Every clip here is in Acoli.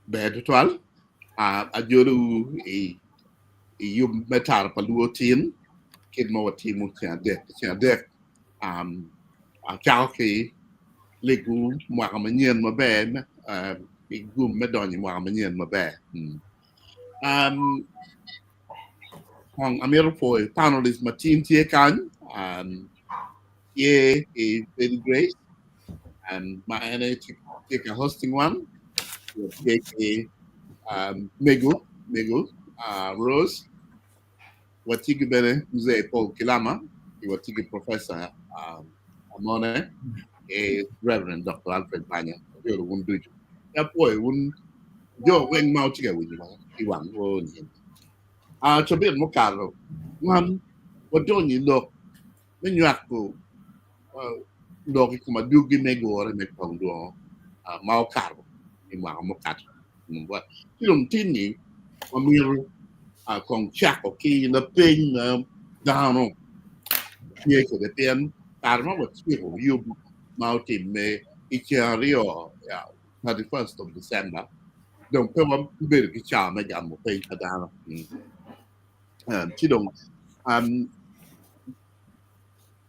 Ber tutwal, ajolowu i yub me tara pa luo tin kit ma watimo ceng adek ki ceng adek. Acako ki lego mwaka manyen maber ki gum me donyo i mwaka manyen maber. Kong amito pwoyo panelist ma tin tye kany tye ki Lady Grace ma en aye tye ka hosting wan tye ki mego mego Rose watye ki bene Mzee Paul Kilama ki watye ki Professor Amone ki Reverend Dr. Alfred Banya apwoyo wun ducu ki apwoyo wun jo weng ma wutye ka winyo ki wang woo-ni. Cabit mukato wan wadonyo i lok me nywako lok i kom adwogi me gure me Kong Dwongo ma okato i mwaka mukato. Ci dong tin-ni wamito kong cako ki lapeny ma dano tye kwede pien kare ma watyeko yub ma otimme i ceng aryo 31st of December dong pe wabedo ki cawa me gamo peny pa dano. Ci dong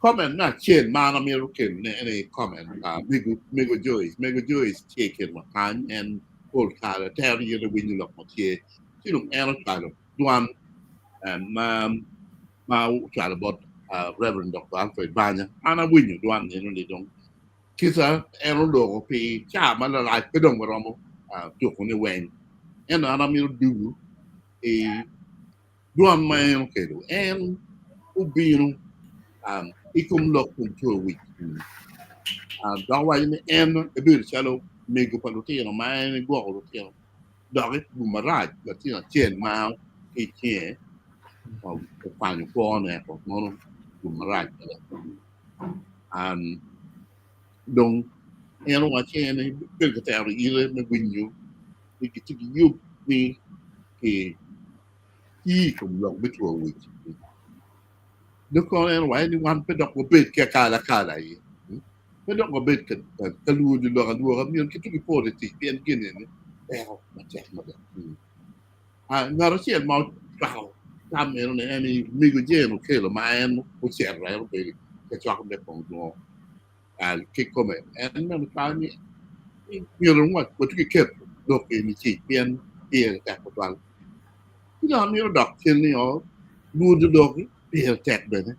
comment me acel ma an amito kelone en aye comment pa mego Joyce. Mego Joyce tye i kinwa kany en pol kare tero ite winyo lok ma tye ci dong en ocwalo dwan ma ocwalo bot Reverend Dr. Alfred Banya. An awinyo dwan eno-ni dong Kita en oloko pi caa ma larac pe dong waromo tukone weng. Ento an amito dugo i dwan ma en okelo. En obino i kom lok kom two wic. Dok owaco ni en ebedo calo mego pa lutino ma en egwoko lutino dok i gum marac latin acel ma ki i cinge okwanyo kwone mono gum marac. Dong en owacce ni bedo ka tero ite me winyo ni gitye ki yub ni ki i kom lok me two wic. Dong kono en owaco ni wan pe dok wabed ki akalakala iye, pe dok wabed ka lwodo lok alwoka myero ki tuki pore i tic pien gin eni peko matek mada. Ngat acel ma ocwako tam meno ni en aye Mego Jane Okello ma en ocito en obedo ka cwako me pong dwongo kikome. En bene ocwako ni myero watye ki keto lok eni i tic pien pire tek tutwal. Ci dong amito dok cen ni o lwodo lok pire tek bene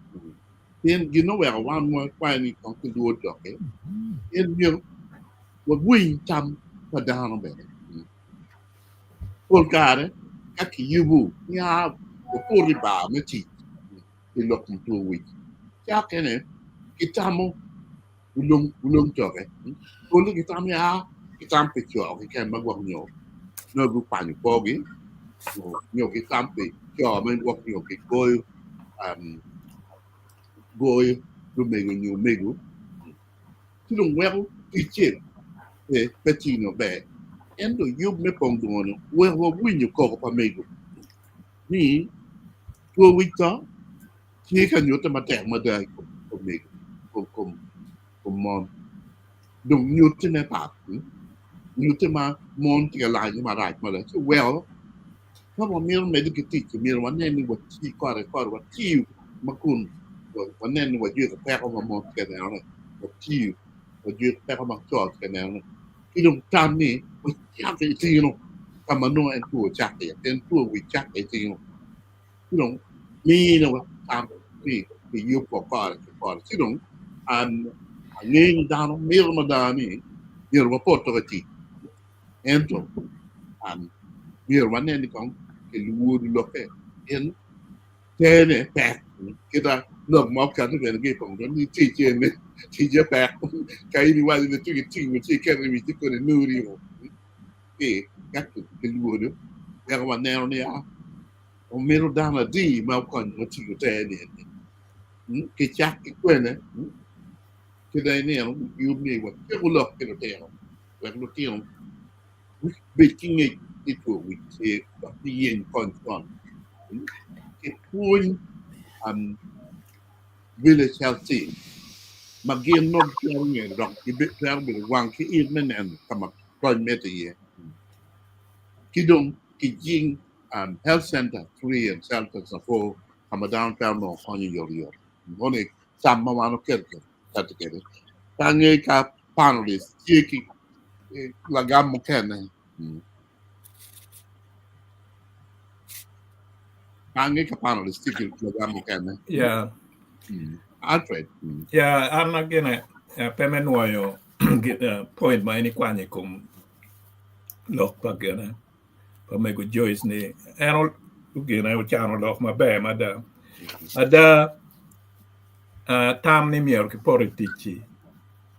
pien gin oweko wan wakwayo ni kong kilwod lok-ki pien myero wawiny tam pa dano bene. Pol kare ka kiyubo nia wapoto i bar me tic pi lok kom two wic, cakkene kitamo wulong coke. Polle gitamo ni aa gitam pi co keken ma gwok nyo nongo gukwanyo kwogi nyo gitam pi co ma gwok nyo gigoyo goyo lumego nyo omego. ci dong weko ticce pe tiyo maber. Ento yub me pong dwongo-ni weko wawinyo koko pa mego ni two wic to tye ka nyutte matek mada i kom mego, i kom mon. Dong nyuttine pat, nyutte ma mon tye ka lanyo marac mada ci weko ka wamito medde ki tic myero wanen ni watye kore kore watiyo ma kun wanen ni wajwiko peko ma mon tye ka nenone watiyo wajwiko peko ma co tye ka nenone ki dong tam ni wacako itino ka ma nongo en two cako iye pien two wic cako itino ci dong mine wa tam ni kiyubo kore ki kore ci dong angeyo ni dano mito mada ni myero wapot dok i tic Ento, myero wanen ni kong kilwodo lokke pien tene pek. Kita lok ma okati bene ki i pong ni tic ene ticce pek. Ka in iwaco ni tuki tingo ci iketo i wi ci koni nuri o. Ci ka kilwodo weko waneno ni a omito dano adi ma okonyo tingo tene eni. Kicak ki kwene kita inino yub ni watyeko lok ki lutino. wek lutino gubed ki ngec ni two wic tye dok giyeny kony con. Kipwony village health team ma gin nongo gitwero ngeyo dok gitwero bedo wang ki it me neno ka ma kony mitte iye. Ki dong kijing Health Center 3 and Health Center 4 ka ma dano twero nongo kony oyotoyot. Moni tam ma wan oketo kwede. Pe angeyo ka panelist tye ki lagam mukene. Pe angeyo ka panelist tye ki lagam mukene. Yeah. Alfred. Yeah, an gine pe me nwoyo point ma in ikwanyo i kom lok pa gine pa mego Joyce ni en gine ocano lok maber mada. Ada tam ni myero kipot i tic-ci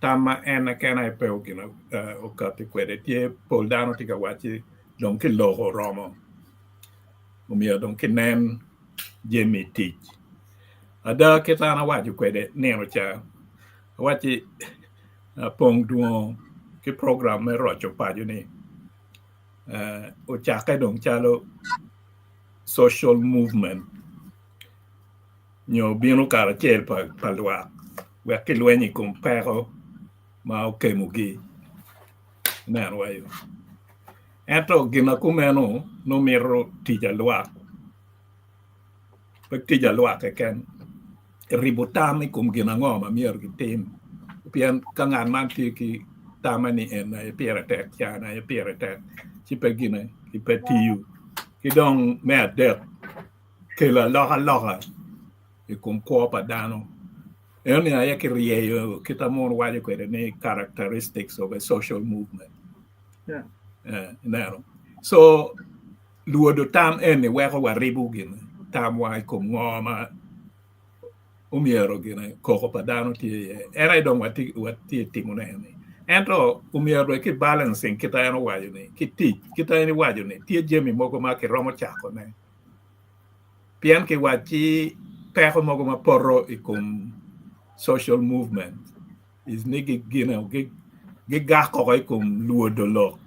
tam ma en keken aye pe gine okati kwede tye pol dano tye ka wacci dong kiloko oromo omyero dong kinen jami i tic. Ada kit an awaco kwede nino ca awacci pong dwongo ki program me roco paco ni ocakke dong calo social movement nyo bino karacel pa lwak wek kilweny i kom peko ma okemogi ineno wayo. Ento gin ma kumeno nongo mito tic alwak pe tic alwak keken ribo tam i kom gin ango ma myero gitim pien ka ngat man tye ki tamme ni en aye pire tek ca ni aye pire tek ci pe gine pe tiyo ki dong me adek kelo alokaloka i kom kwo pa dano enoni aye kiryeyo kit ma muno waco kwede ni characteristics of a social movement ineno so lwodo tam eni weko waribo gin tamwa i kom ngo ma omyero gine koko pa dano tye iye en aye dong watye timone eni ento omyero bene ki balancing kit ma en owaco ni ki tic kit ma en iwaco ni tye jami mogo ma kiromo cakone pien kiwacci peko mogo ma poto i kom social movement is ni gine gigak oko i kom lwodo lok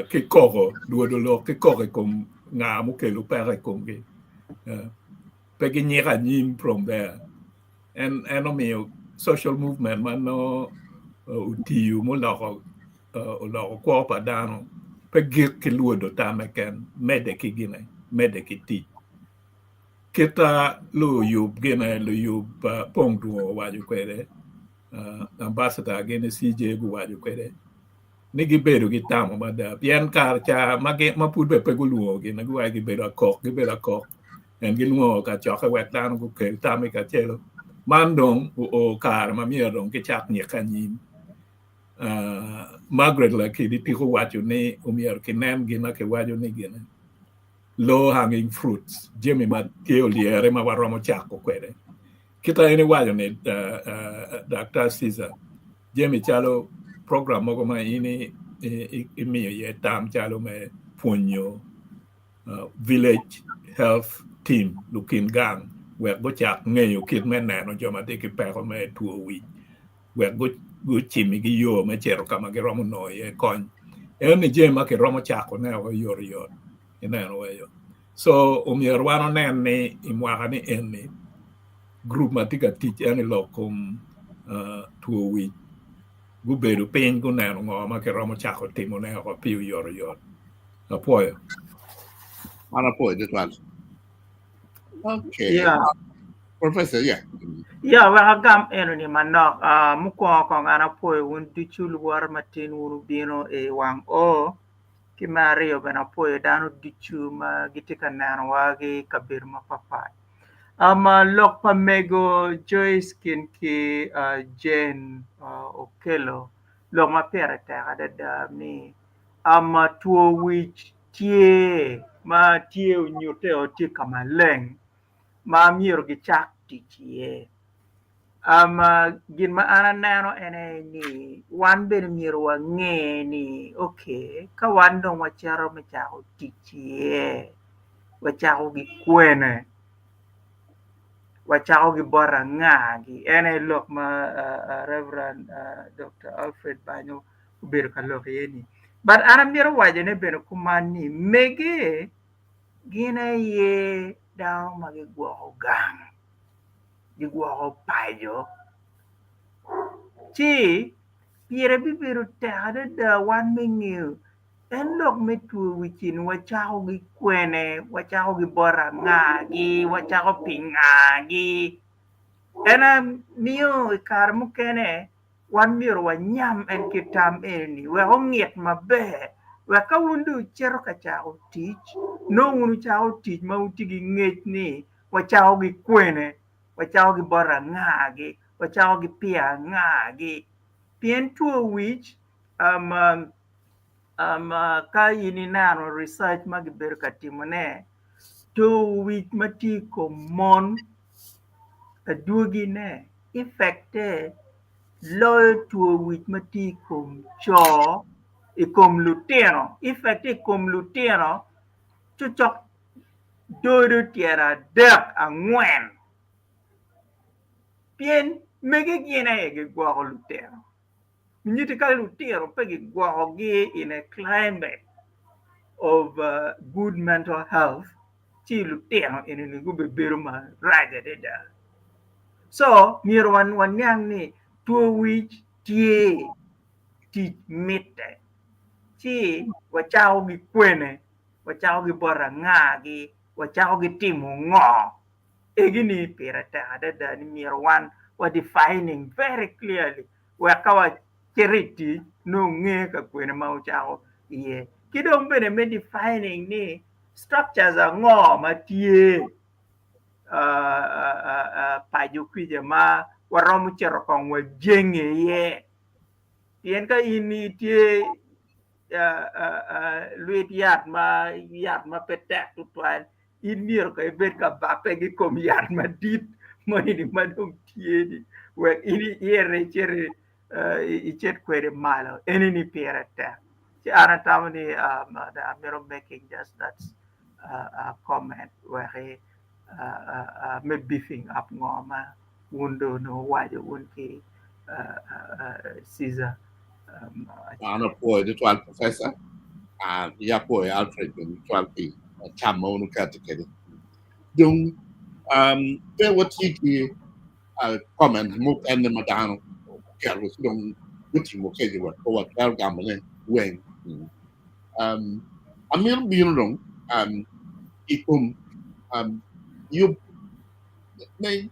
ki koko lwodo lok ki koko i kom nga mukelo peko i komgi pe ginyiko anyim from there en en omiyo social movement ma nongo otiyo muloko oloko kwo pa dano pe gik ki lwodo tam keken medde ki gine medde ki tic kit luyub gine luyub pong dwongo owaco kwede ambassador gini CJ guwaco kwede ni gibedo ki tamo mada pien kare ca ma pud bene pe gulwongo gine guwaco gibedo akok gibedo akok en gilwongo kacokke wek dano gukel tam i kacelo man dong oo kare ma myero dong gicak nyike anyim Margaret Lakidi tiko waco ni omyero kinen gin ma kiwaco ni gine low hanging fruits jami ma tye olyere ma waromo cako kwede kita en iwaco ni Dr. Caesar jami calo program mogo ma in imiyo iye tam calo me pwonyo village health team lukin gang wek gucak ngeyo kit me neno jo ma tye ki peko me two wic wek gucimigi yo me cito ka ma giromo nongo iye kony. Eno ni jami ma kiromo cakone oyotoyot ineno wayo. So omyero wan onen ni i mwaka ni eni gurup ma tye ka tic en i lok kom two wic gubedo piny guneno ngo ma kiromo cako timone oko pi oyotoyot. Apwoyo. An apwoyo tutwal. Okay. Yeah. Professor, yeah. Yeah, wek agam enoni manok. Uh, mukwongo kong an apwoyo wun ducu luwota matin wun wubino i wang o. Ki me aryo bene apwoyo dano ducu ma gitye ka nenowa ki i kabedo mapapat. Um, lok pa mego Joyce gin ki uh, Jane uh, Okello lok ma pire tek adada ni um, two wic tye ma tye onyutte o tye ka maleng ma myero gicak tic iye. Um, gin ma an aneno en aye ni wan bene myero wange ni okay ka wan dong wacito me cako tic iye wacako ki kwene wacako ki bot angagi en aye lok ma uh, Reverend uh, Dr. Alfred Banyo obedo ka lok iye ni but an amito wacone bene kuman ni mege gin aye dano ma gigwoko gang gigwoko paco ci. Pire bibedo tek adada wan me ngeyo en lok me two wic ni wacako ki kwene, wacako ki bot angagi, wacako pi ngagi. En aye miyo i kare mukene wan myero wanyam en kit tam eni wek ongit maber wek ka wun dong wucito ka cako tic nongo wun wucako tic ma wutye ki ngec ni wacako ki kwene, wacako ki bot angagi, wacako ki pi angagi. Pien two wic ka in ineno research ma kibedo ka timone two wic ma tye i kom mon adwogine effect-te loyo two wic ma tye i kom co i kom lutino effect-te i kom lutino cokcok dodo tyenadek angwen pien mege gin aye gigwoko lutino nyutti ka lutino pe gigwokogi in a climate of good mental health ci lutino eni gubibedo marac adada so myero waniang ni two wic tye tic mitte ci wacako ki kwene wacako ki bot angagi wacako ki timo ngo egi-ni pire tek adada ni myero wan wa defining very clearly wek ka wacito i tic nongo nge ka kwene ma wucako iye. Ki dong bene me defining ni structures ango ma tye paco kwica ma waromo cito kong wajenge iye pien ka in itye lwit yat ma yat ma pe tek tutwal in myero kong ibed ka bape ki kom yat madit moni ma dong tye-ni wek in iite icit icit kwede malo eni-ni pire tek ci an atamo ni amito making just that comment wek me beefing up ngo ma wun dong onongo wuwaco wun ki Caesar. An apwoyo tutwal Professor, ki apwoyo Alfred bene tutwal pi tam ma wun wuketo kwede. Dong pe watye ki comment mukene ma dano oketo ci dong gutimo kwede wek pe watwero gamone weng. Amito bino dong i kom yub me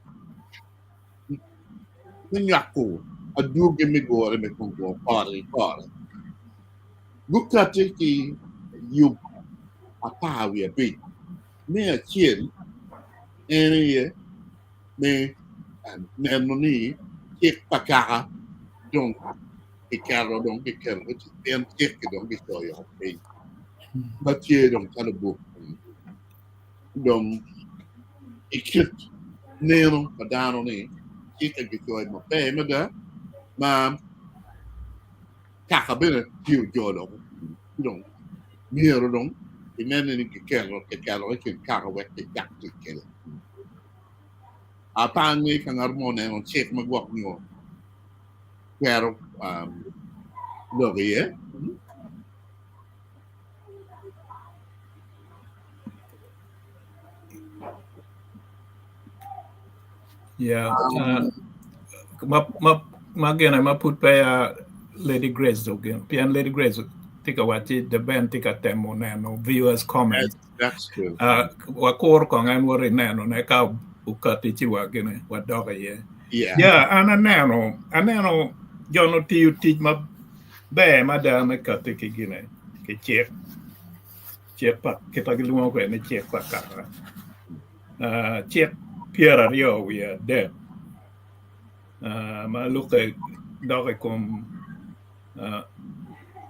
nywako adwogi me gure me Congo kore ki kore. Gukati ki yub 15. Me acel en aye me neno ni cik pa kaka dong kiketo dong kiketo i tic pien cik-ki dong kicoyo piny ma tye dong calo buk. Dong i kit neno pa dano ni cikke kicoyo maber mada ma kaka bene tye ojolo ci dong myero dong inene ni kiketo kiketo i kin kaka wek kicak tic kwede. Pe angeyo ka ngat mo oneno cik ma gwok nyo twero lok iye. Yeah. Ma ma ma gine ma pud peya Lady Grace ogin pien Lady Grace tye ka wacci The Ben tye ka temo neno viewers comments. That's true. Wakur kong en woto ineno ne ka okati ci wa gine wadok iye. Yeah. Yeah, an aneno aneno jo ni otiyo tic maber mada me kati ki gine ki cik cik pa kita gilwongo kwede ni cik pa kaka. Cik 23 ma lukke dok i kom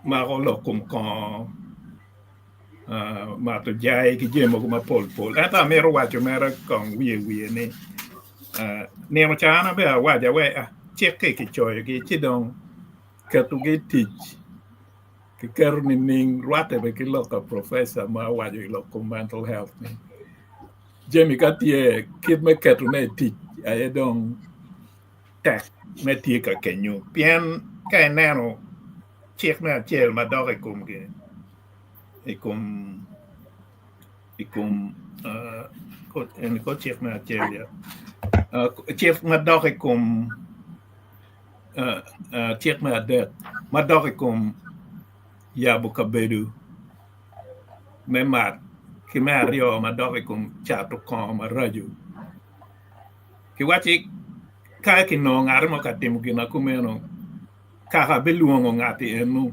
mako lok kom kongo mato jai ki jami mogo mapol pol ento amito waco mere kong wiye wiye ni nino ca an bene awaco awe cik-ki kicoyogi ci dong ketogi i tic kiketo nining rwatte bene ki lok pa professor ma owaco i lok kom mental health ni jami ka tye kit me ketone i tic aye dong tek me tye ka kenyo pien ka ineno cik me acel ma dok i kom gin i kom i kom eni ko cik me acel ya cik ma dok i kom. cik me adek madok i kom yabo kabedo me mat ki me aryo madok i kom cato kongo maraco. Kiwacci ka kinongo ngat mo ka timo gin ma kumeno, kaka bilwongo ngat eno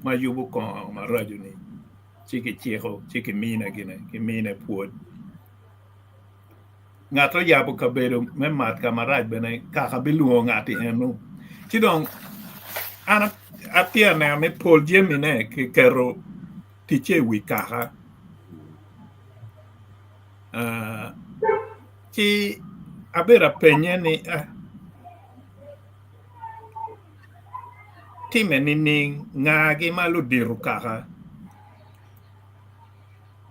ma yubo kongo maraco-ni ci kiciko ci kimine gine kimine pwod. Ngat oyabo kabedo me mat ka marac bene kaka bilwongo ngat eno. Ci dong an atye ka neno ni pol jamine kiketo ticce i wi kaka ci abedo apenye ni Timme nining? Ngagi ma ludito kaka?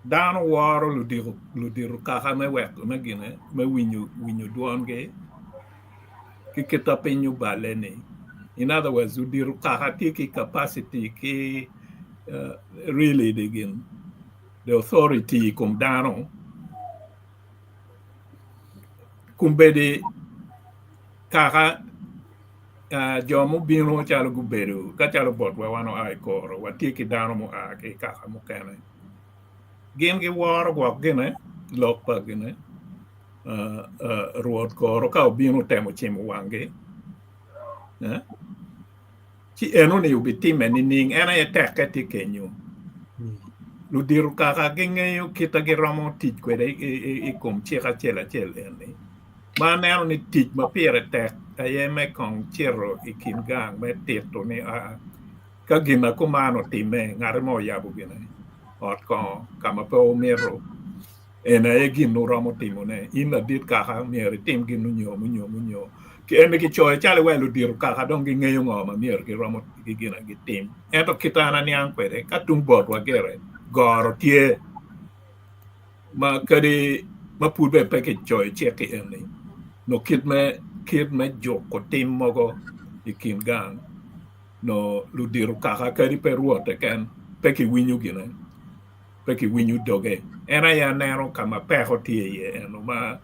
Dano woro ludito kaka me weko me gine me winyo dwongi ki kit ma piny oballe-ni. In other words, ludito kaka tye ki capacity ki really the authority i kom dano. Kombeddi kaka jo mubino calo gubedo ka calo botwa wan oa i koro watye ki dano mua ki i kaka mukene gin giworo gwok gine lok pa gine rwot koro ka obino otemo cimo wangi Ci enoni obitimme nining? En aye tekke tye kenyo. Ludito kaka gingeyo kit ma giromo tic kwede i kom cik acel acel eni. Ma aneno ni tic ma pire tek aye me kong cito i kin gang me tito ni ka gin ma kuman otimme, ngat mo oyabo gine ot kongo ka ma pe wumito, Eni aye gin ma wuromo timone. In ladit kaka, myero itim gin nyo nyo nyo. Eni kicoyo calo iwaci ludito kaka dong gingeyo ngo ma myero giromo gin gitim. Ento kit an aniang kwede, ka tung botwa gire, goro tye ma kadi ma pud bene pe kicoyo cik-ki eni, nongo kit me kit me juko tim mogo i kin gang, nongo ludito kaka kadi pe rwot keken pe kiwinyo gine. pe kiwinyo doge. En aye aneno ka ma peko tye iye eno ma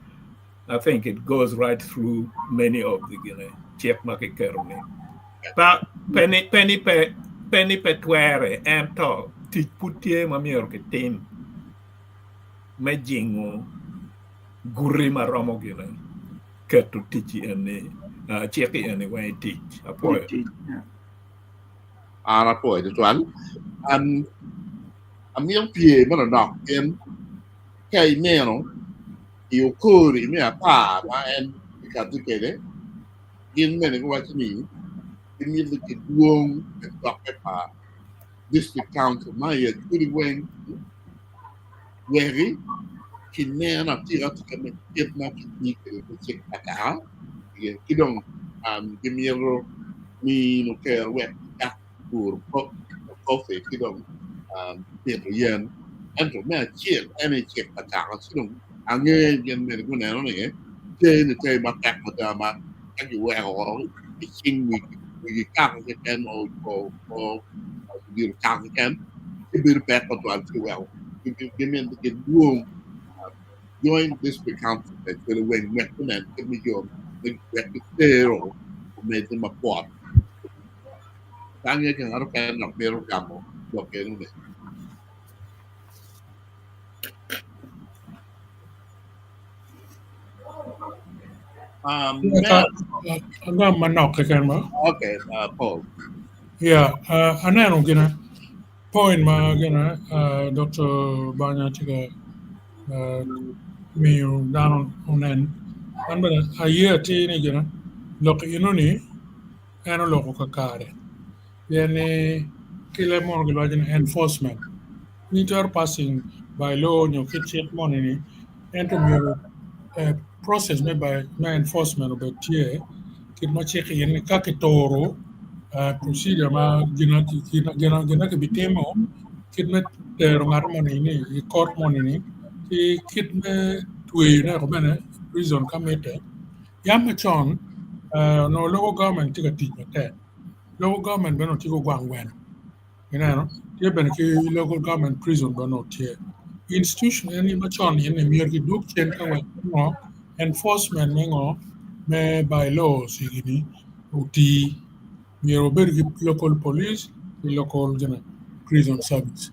I think it goes right through many of the gine cik ma kiketo ni. Pa, pe ni pe ni pe pe ni pe twere ento tic pud tye ma myero kitim me jingo guti ma romo gine keto tic eni cik eni weng i tic. Apwoyo. An apwoyo tutwal. An amito pye manonok pien ka ineno i okori me apar ma en kati kwede, gin bene giwaco ni gimito kidwong me cokke pa district council ma i Acholi weng weki kinen atika tika me kit ma kitiyo kwede ki cik pa kaka ki dong gimito mino ker wek gicak puro kopi ki dong pito yen ento me acel en aye cik pa kaka ci dong ange gin bene guneno ni tye ni tye matek mada ma ka giweko i cing wigi kaka keken odiro kaka keken ci bedo pek tutwal ci weko gimito gidwong joint district council me cwalo weng wek gunen kit me yo wek gitero omedde mapwot Ange ka ngat okene dok mito gamo lok enoni. Um, Agam manok keken ba? Okay, Paul. Yeah, aneno gine point ma gine Dr. Banya tye ka miyo dano onen. An bene aye atir ni gine lok enoni en oloko kakare pien ni ki leb munu kilwaco ni enforcement in itwero passing by law nyo ki cik moni ni ento myero process me enforcement obed tye kit ma cik iye ni ka kituro procedure ma gin ma kibitimo kit me tero ngat moni ni i court moni ni ki kit me tweyone bene i prison ka mitte. Yam macon onongo local government tye ka tic matek local government bene tye ki ogwang gweno ineno tye bene ki local government prison bene onongo tye institution eni macon eni myero kidwog cen ka wek ngo enforcement me ngo me by laws egini oti. Myero wabed ki local police ki local gine prison service.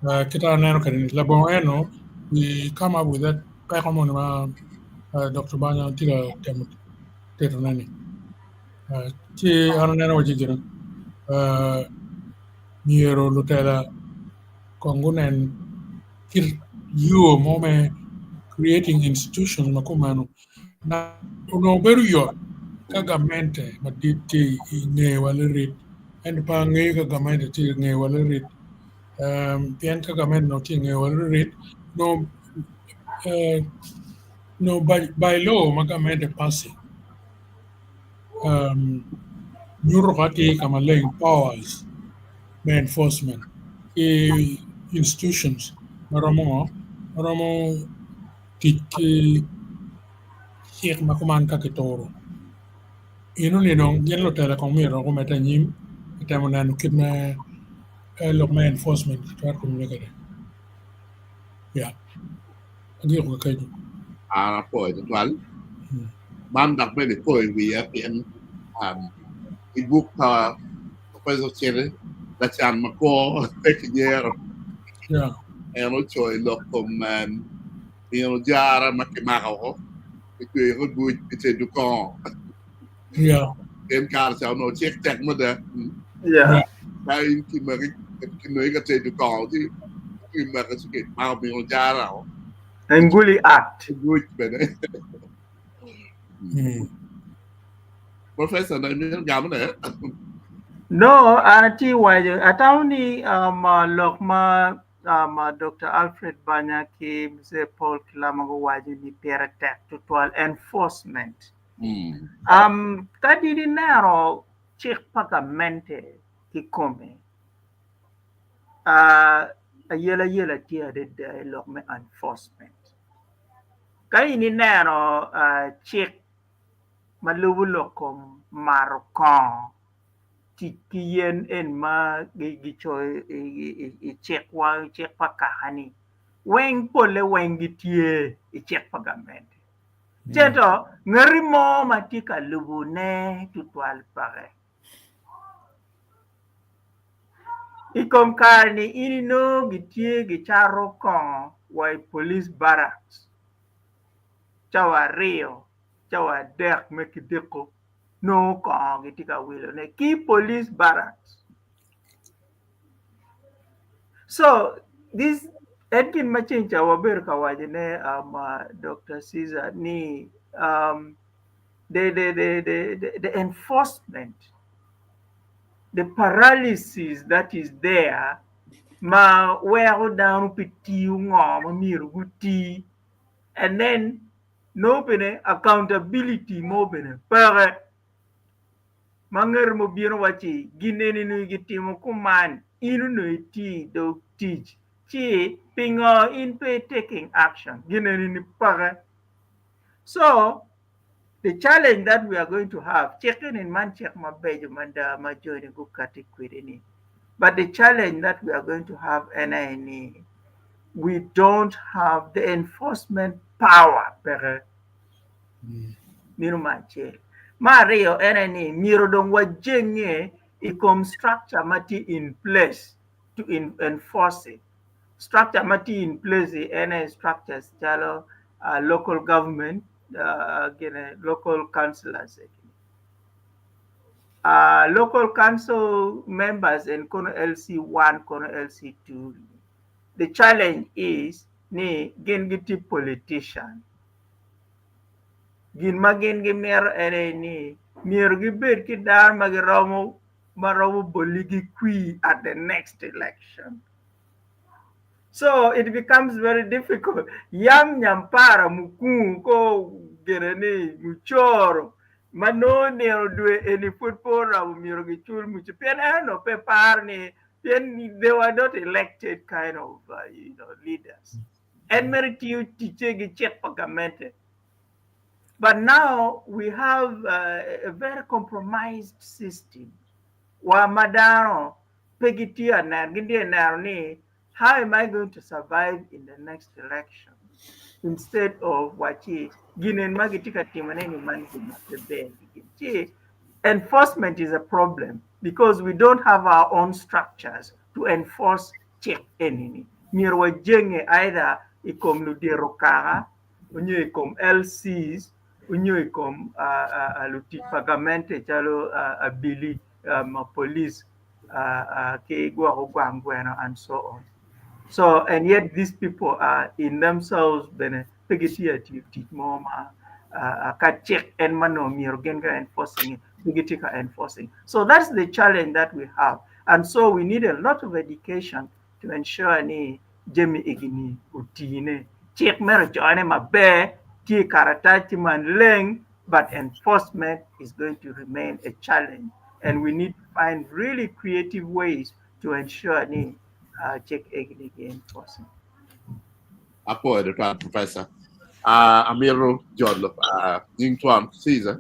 Kita aneno kwede ni labongo eno we come up with that peko moni ma Dr. Banya tye ka temo titone ni. Ci an aneno waci gine myero lutela kong gunen kit yo mo me creating institution ma kumeno na onongo bedo yot ka gamente madit tye i ngewa lirit ento pe angeyo ka gamente tye i ngewa lirit pien ka gamente onongo tye i ngewa lirit nongo by law ma gamente passing nyuto ka atir ka maleng powers me enforcement ki institutions ma romo ngo ma romo tic ki cik ma kuman ka kituro enoni dong gin lutela kong myero gumedde anyim me temo neno kit me lok me enforcement twero timone kwede ya agiko ki kenyo. An apwoyo tutwal. Man dok bene ipoyo wiya pien i buk pa Professor Cere lacan makwo pe kinyero. En ocoyo lok kom nino jara ma kimako woko kitweyo ki buc pi tedo kongo. Pien kare ca onongo cik tek mada. Ka in kimaki kinongi ka tedo kongo ci kimaki ci kimako mino jara woko. Enguli Act. Buc bene. Professor, na imito gamone? No, an atye waco, atamo ni um, lok ma um, Dr. Alfred Banya ki Mzee Paul Kilama guwaco ni pire tek tutwal enforcement. Um, ka in ineno cik pa gamente kikome, uh, ayelayela tye adada i lok me enforcement. Ka in ineno uh, cik ma lubo lok kom mato kongo, tic ki yen en ma gicoyo i cikwa, cik pa kaka-ni, weng polle weng gitye i cik pa gamente. Ento ngati mo ma tye ka lubone tutwal peke. I kom kare-ni in inongo gitye gicato kongo wa i police barracks cawa aryo, cawa adek me kidiko nongo kongo gitye ka wilone ki i police barracks. So this en gin ma ceng ca wabedo ka wacone um, Dr. Caesar ni um, the enforcement, the paralysis that is there ma weko dano pe tiyo ngo ma myero guti and then nongo bene accountability mo bene peke ma ngat mo bino wacci gin eni gitimo kuman in onongo itye i dog tic ci pingo in pe i taking action gin eni peke. So the challenge that we are going to have cik eni man cik mabeco mada ma joni gukati kwede ni but the challenge that we are going to have en aye ni we don't have the enforcement power peke. Meno me acel. Me aryo en aye ni myero dong wajenge i kom structure ma tye in place to enforce it. Structure ma tye in place en aye structures calo local government, gine local councillors. Local council members en kono LC1 kono LC2. The challenge is ni gin gitye politician. Gin ma gin gimito en aye ni myero gibed ki dano ma giromo ma romo boligi kwir at the next election. So it becomes very difficult. Yam nyampara mukungu ko gire ni mucoro ma nongo nino dwe eni pud pe oromo myero gicul mucoro pien en onongo pe paro ni pien they were not elected kind of leaders. En mere tiyo ticce gi cik pa gamente. But now we have a very compromised system wa ma dano pe gitye aneno, gitye neno ni how am I going to survive in the next election instead of waci gin en ma gitye ka timone ni man gin ma pe ber. Ci Enforcement is a problem because we don't have our own structures to enforce cik enini. Myero wajenge either i kom ludito kaka onyo i kom LCs onyo i kom lutic pa gamente calo abili, police ki gwoko gwang gweno and so on. So and yet these people are in themselves bene pe gitye atiyo tic mo ma ka cik en ma nongo myero gin ka enforcing pe gitye ka enforcing. So that's the challenge that we have. And so we need a lot of education to ensure ni jami egini otine. Cik mere ocone maber, tye i karatac tye maleng, but enforcement is going to remain a challenge. And we need to find really creative ways to ensure ni cik egini ki enforcing. Apoyo tutwal Professor. Uh, amito jolo uh, nying twon Caesar.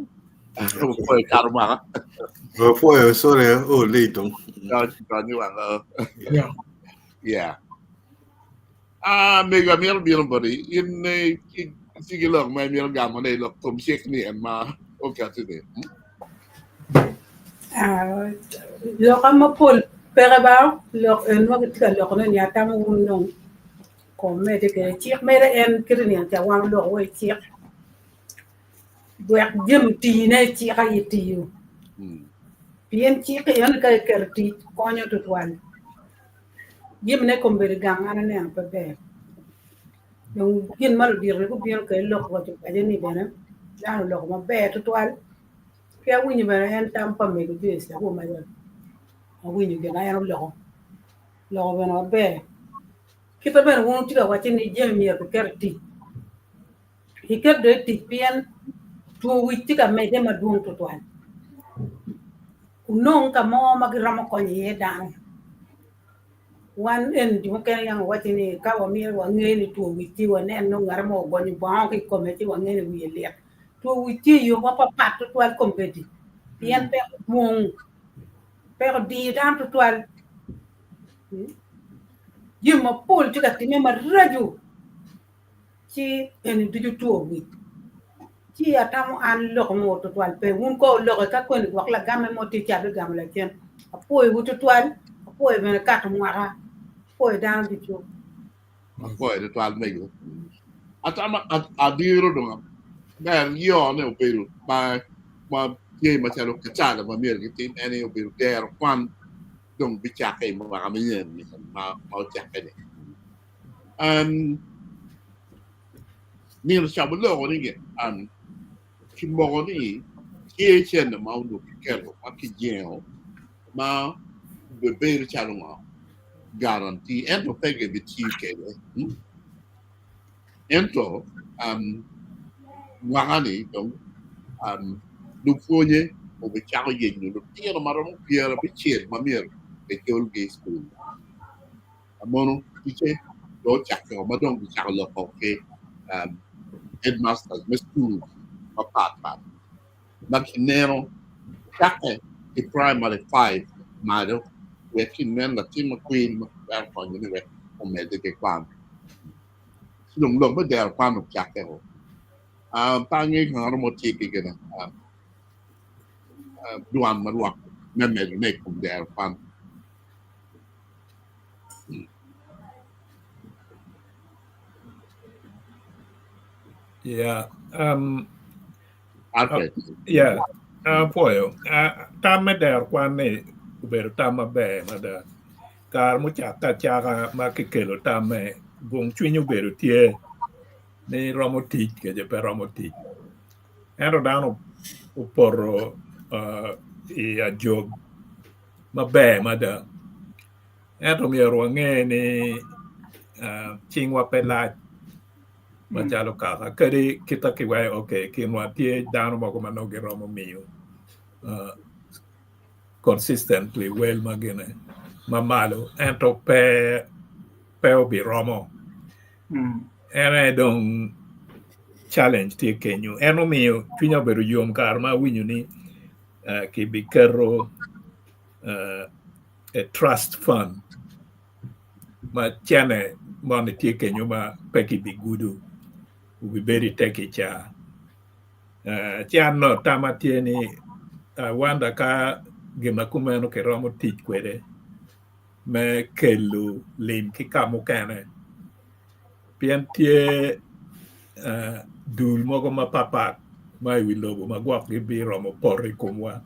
Apoyo kato mwaka. Apoyo, sorry, oh, late dong. Donyo wang. Yeah. Yeah. Ah, mego amito bino boti. In itye ki lok ma imito gamo ne lok kom cik ni en ma okati ni. Ah, loka mapol peke ba lok en ma gitye ka lokone ni atamo wun dong komedde kwede cik mere en kite ni ca wan oloko wa i cik wek jami tine cik aye tiyo pien cik eno ka iketo i tic konyo tutwal jamine kombeddi gang an aneno pe ber dong gin ma ludito-ni gubino kwede lok roco paco ni bene dano oloko maber tutwal ki awinyo bene en tam pa mego Joyce lakwor awinyo gin ma en oloko loko bene maber kite bene wun wutye ka wacci ni jami myero kiket i tic kiket dong i tic pien two wic tye ka medde madwong tutwal onong ka mo ma giromo konyo iye dano wan eni jo mukene yam wawacci ni ka wamito wange ni two wic tye wanen nongo ngat mo ogonyo bongo ki i kome ci wange ni wiye lit two wic tye i yo mapapat tutwal kombeddi pien peko dwong peko diyo dano tutwal jami mapol tye ka timme maraco ci eni ducu two wic ci atamo an lok mo tutwal pe wun ko oloke ka koni gwok lagamme mo tye ca bigamo lacen apwoyowu tutwal apwoyo bene kato mwaka apwoyo dano ducu Apwoyo tutwal mego. Atamo adiro dong ber yone obedo ma ma tye macalo kacalo ma myero gitim en aye obedo dero kwan dong bicakke i mwaka manyen ni ma ma ocakke ni. Um, nino ca oloko ni um, kimoko ni tye cente ma onongo kiketo ma kijengo ma bedo calo ngo guarantee ento pe gibitiyo kwede. Hmm? Ento um, mwaka-ni dong um, lupwonye obicako yenyo lutino ma romo 90 ma myero kiculgi i cukul. Mono ticce dong ocakke ma dong gicako loko ki um, headmasters me schools mapat pat ma kineno cakke i primary 5 malo wek kinen latin ma kwil ma twero konyo ni wek omedde ki kwan. Ci dong lok me dero kwan ocakke o. Pe angeyo ka ngat mo tye ki gine dwan ma rwak me medone i kom dero kwan. Yeah. Um, Alfred. yeah. Apwoyo. Tam me dero kwan ni obedo tam maber mada. Kare mucakke acaka ma kikelo tamme, gung cwiny obedo tye ni romo tic kece pe romo tic. Ento dano opoto i ajog maber mada. Ento myero wange ni cingwa pe lac macalo kaka kadi kita kiwaco okay kinwa tye dano mogo ma nongo giromo miyo consistently wel ma gine ma malo ento pe pe obiromo. En aye dong challenge tye kenyo. En omiyo cwinya obedo yom kare ma awinyo ni kibiketo a trust fund ma cene moni tye kenyo ma pe kibigudo obibedo i te kica. Ci an nongo tamma tye ni. I wonder ka gin ma kumeno kiromo tic kwede me kelo lim ki ka mukene pien tye dul mogo mapapat ma i wi lobo ma gwok gibiromo poto i komwa.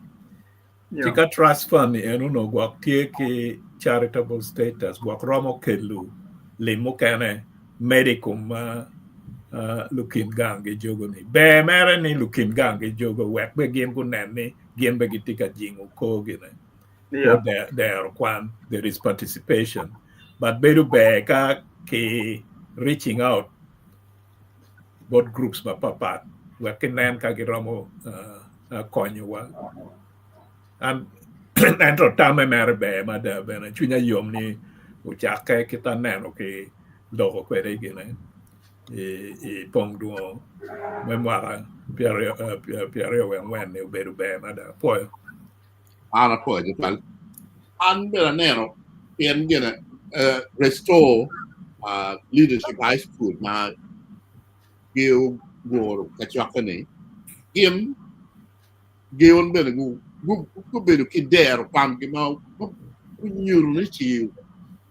Ci ka trust fund ni en onongo gwok tye ki charitable status gwok romo kelo lim mukene medo i kom ma lukin gang gijogo ni. Ber mere ni lukin gang gijogo wek be gin gunen ni gin be gitye ka jingo kor gine. Kor dero kwan, there is participation. But bedo ber ka ki reaching out bot groups mapapat wek kinen ka giromo konyowa. An ento tamme mere ber mada bene cwinya yom ni ocakke kit aneno ki loko kwede gine i pong dwongo me mwaka pyeraryo wiye angwen ni obedo ber mada apwoyo. An apwoyo tutwal. An bene aneno pien gine Restore Leadership High School ma gioguro kacokke-ni, gin gin bene gubedo ki dero kwangi ma gunyuto ni ciyo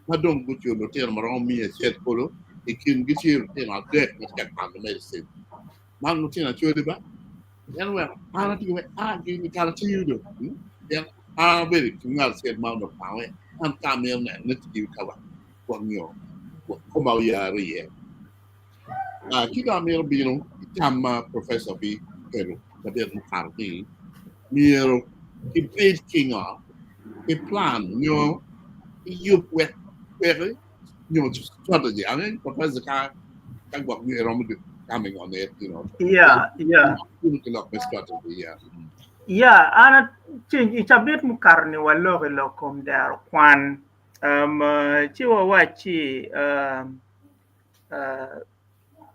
ma dong guculo lutino ma romo 100 kulu, i kingi tye lutino adek ma tye ka kwano medicine. Man lutino acoli ba? En oweko an atye wek a gin kara tiyo do. Pien an abedo ki ngat acel ma onongo kawe an ka amito neno ni tiyo ka wa nyo koma oyare iye. Ki dong amito bino i tam ma professor bi kelo cabit mukato ni myero ki bed ki ngo ki plan nyo ki yub wek wek nyo strategy. I mean professor ka ka gwok nyo iromo coming on it, you know. Yeah. Ki lok me strategy, yeah. Yeah, an ceng i cabit mukato ni walok i lok kom dero kwan. Ci wawacci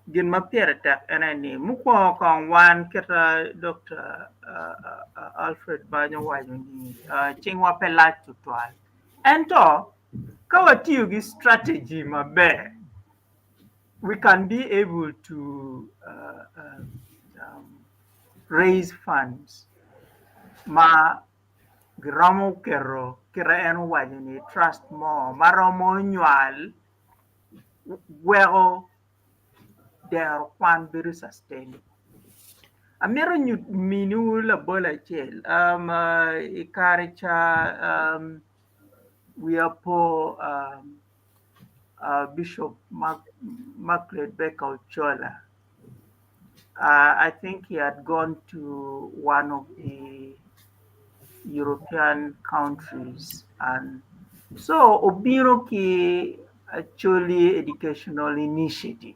gin ma pire tek en aye ni mukwongo kong wan kita Dr. Alfred Banyo owaco ni cingwa pe lac tutwal. Ento ka watiyo ki strategy maber we can be able to raise funds ma giromo keto kite en owaco ni trust mo ma romo nywal weko dero kwan bedo sustainable. Amito miniwu labol acel i kare ca wiya po Bishop Macleod Baker Ochola. I think he had gone to one of the European countries and so obino ki Acholi Educational Initiative.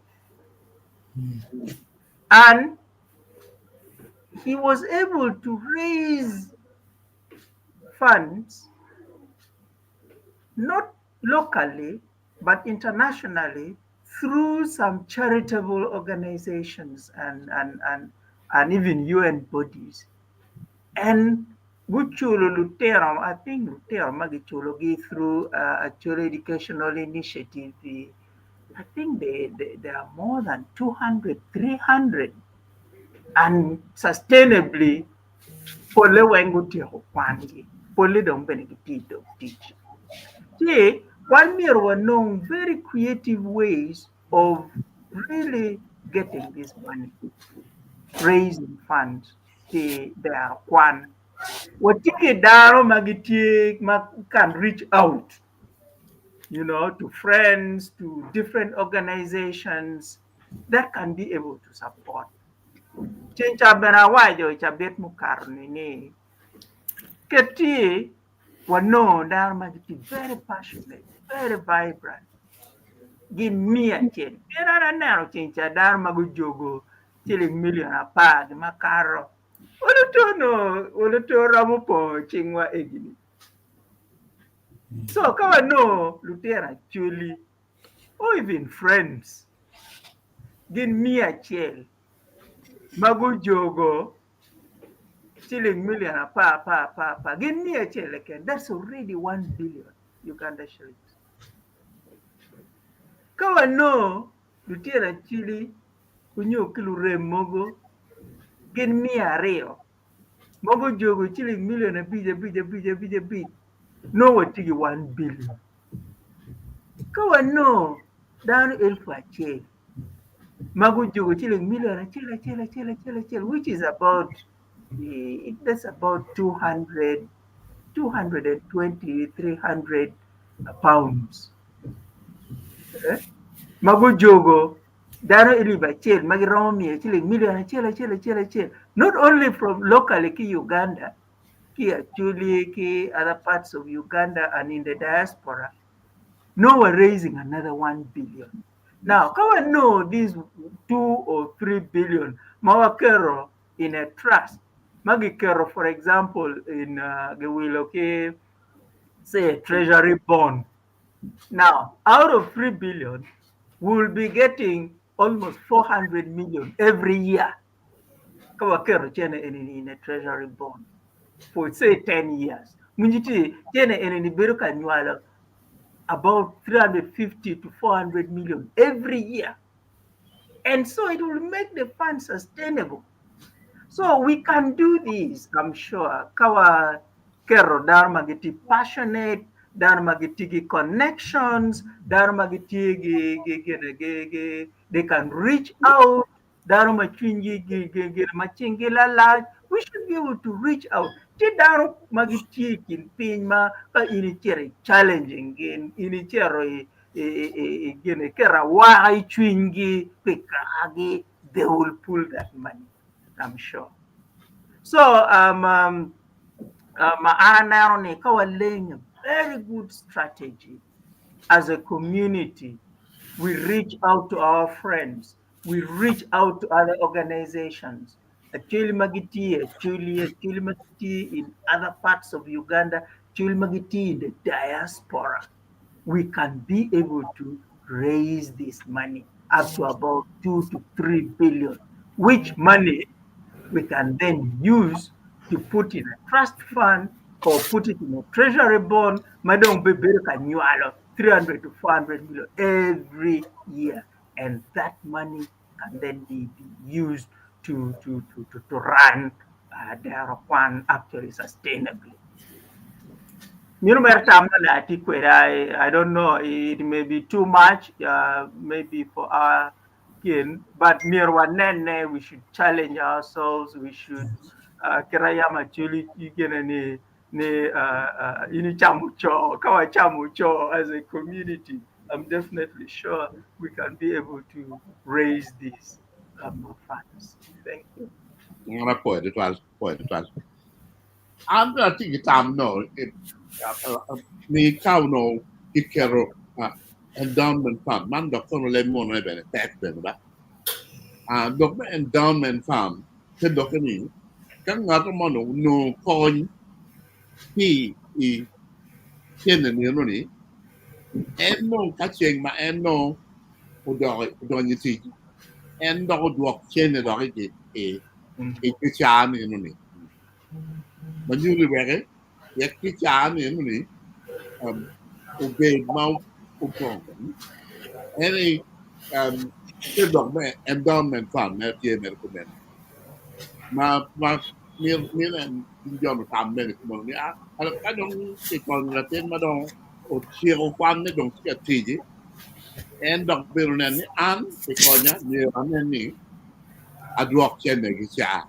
And he was able to raise funds not locally but internationally through some charitable organizations and, and, and, and even UN bodies. And guculo lutino, I think lutino ma giculogi through Acholi Educational Initiative, I think they are more than 200, 300. And sustainably, pole weng gutyeko kwangi, pole dong bene gitye i dog tic. Ci wan myero wanong very creative ways of really getting this money, raising funds pi dero kwan. Watye ki dano ma gitye ma can reach out to friends, to different organizations that can be able to support. Ceng ca bene awaco i cabit mukato ni ni ket-ti wanongo dano ma gitye very passionate, very vibrant gin 100. Pien an aneno ceng ca dano ma gujogo ciling million 10 gi makato. Oluto oluto romo pongo cingwa egini. So ka wanongo lutino Acholi or even friends gin 100 ma gujogo ciling million 10 10 10 10 gin 100 keken that's already 1 billion Uganda shillings. Ka wanongo lutino Acholi onyo ki lurem mogo gin 200. Ma gujogo ciling milion abic abic abic abic abic nongo watye ki 1 billion. Ka wanongo dano elfu acel ma gujogo ciling milion acel acel acel acel acel which is about that's about 200 220 300 pounds eh? Ma gujogo dano elip acel ma giromo miyo ciling milion acel acel acel acel not only from locally ki Uganda ki Acholi ki other parts of Uganda and in the diaspora no we're raising another 1 billion. Now ka wanongo these 2 or 3 billion ma waketo in a trust ma giketo for example in giwilo ki say a treasury bond. Now out of 3 billion we will be getting almost 400 million every year ka waketo cene eni in a treasury bond for say 10 years. Winji ti cene eni bedo ka nywalo about 350 to 400 million every year. And so it will make the fund sustainable. So we can do this, I'm sure. Ka waketo dano ma gitye passionate, dano ma gitye ki connections, dano ma gitye gi they can reach out, dano ma cwinygi ma cinggi lalac. We should be able to reach out. Tye dano ma gitye i kin piny ma ka in icito i challenging gin, in icito i gin iketo awaka i cwinygi pi kakagi, they will pull that money, I'm sure. So an aneno ni ka walenyo very good strategy as a community, we reach out to our friends, we reach out to other organizations, Acholi ma gitye Acholi, Acholi ma gitye in other parts of Uganda, Acholi ma gitye in the diaspora. We can be able to raise this money up to about 2 to 3 billion, which money we can then use to put in a trust fund or put it in a treasury bond, ma dong bedo ka nywalo 300 to 400 million every year. And that money can then be used to run Dero Kwan actually sustainably. Mino mer tam na ati kwede, I don't know, it may be too much, maybe for our kin, but myero wanene, we should challenge ourselves, we should, kira yam actually gene ni ini chamo cho, ka wachamo cho as a community, I'm definitely sure we can be able to raise these funds. Thank you. Ngana poe twal, poe twal. An atye ki tam no, ni kaw no kikero endowment fund, man dok kono leb mono bene tek bene ba. Dok me endowment fund, te dok ni, ka ng'ato mono onongo kony ki i cene nino ni, en nongo ka ceng ma en nongo odonyo i tic, en dok odwok cene dok i kicaa nino ni. Ma nyuto weke, wek kicaa nino ni obed ma opong. En te dok me endowment fund me tye mere kumeno. Ma mir en jono tam mere kumeno ni ka dong kikonyo latin ma dong otyeko kwanne dong tye ka tic, en dok bedo nen ni an kikonya myero anen ni adwok cene kicaa.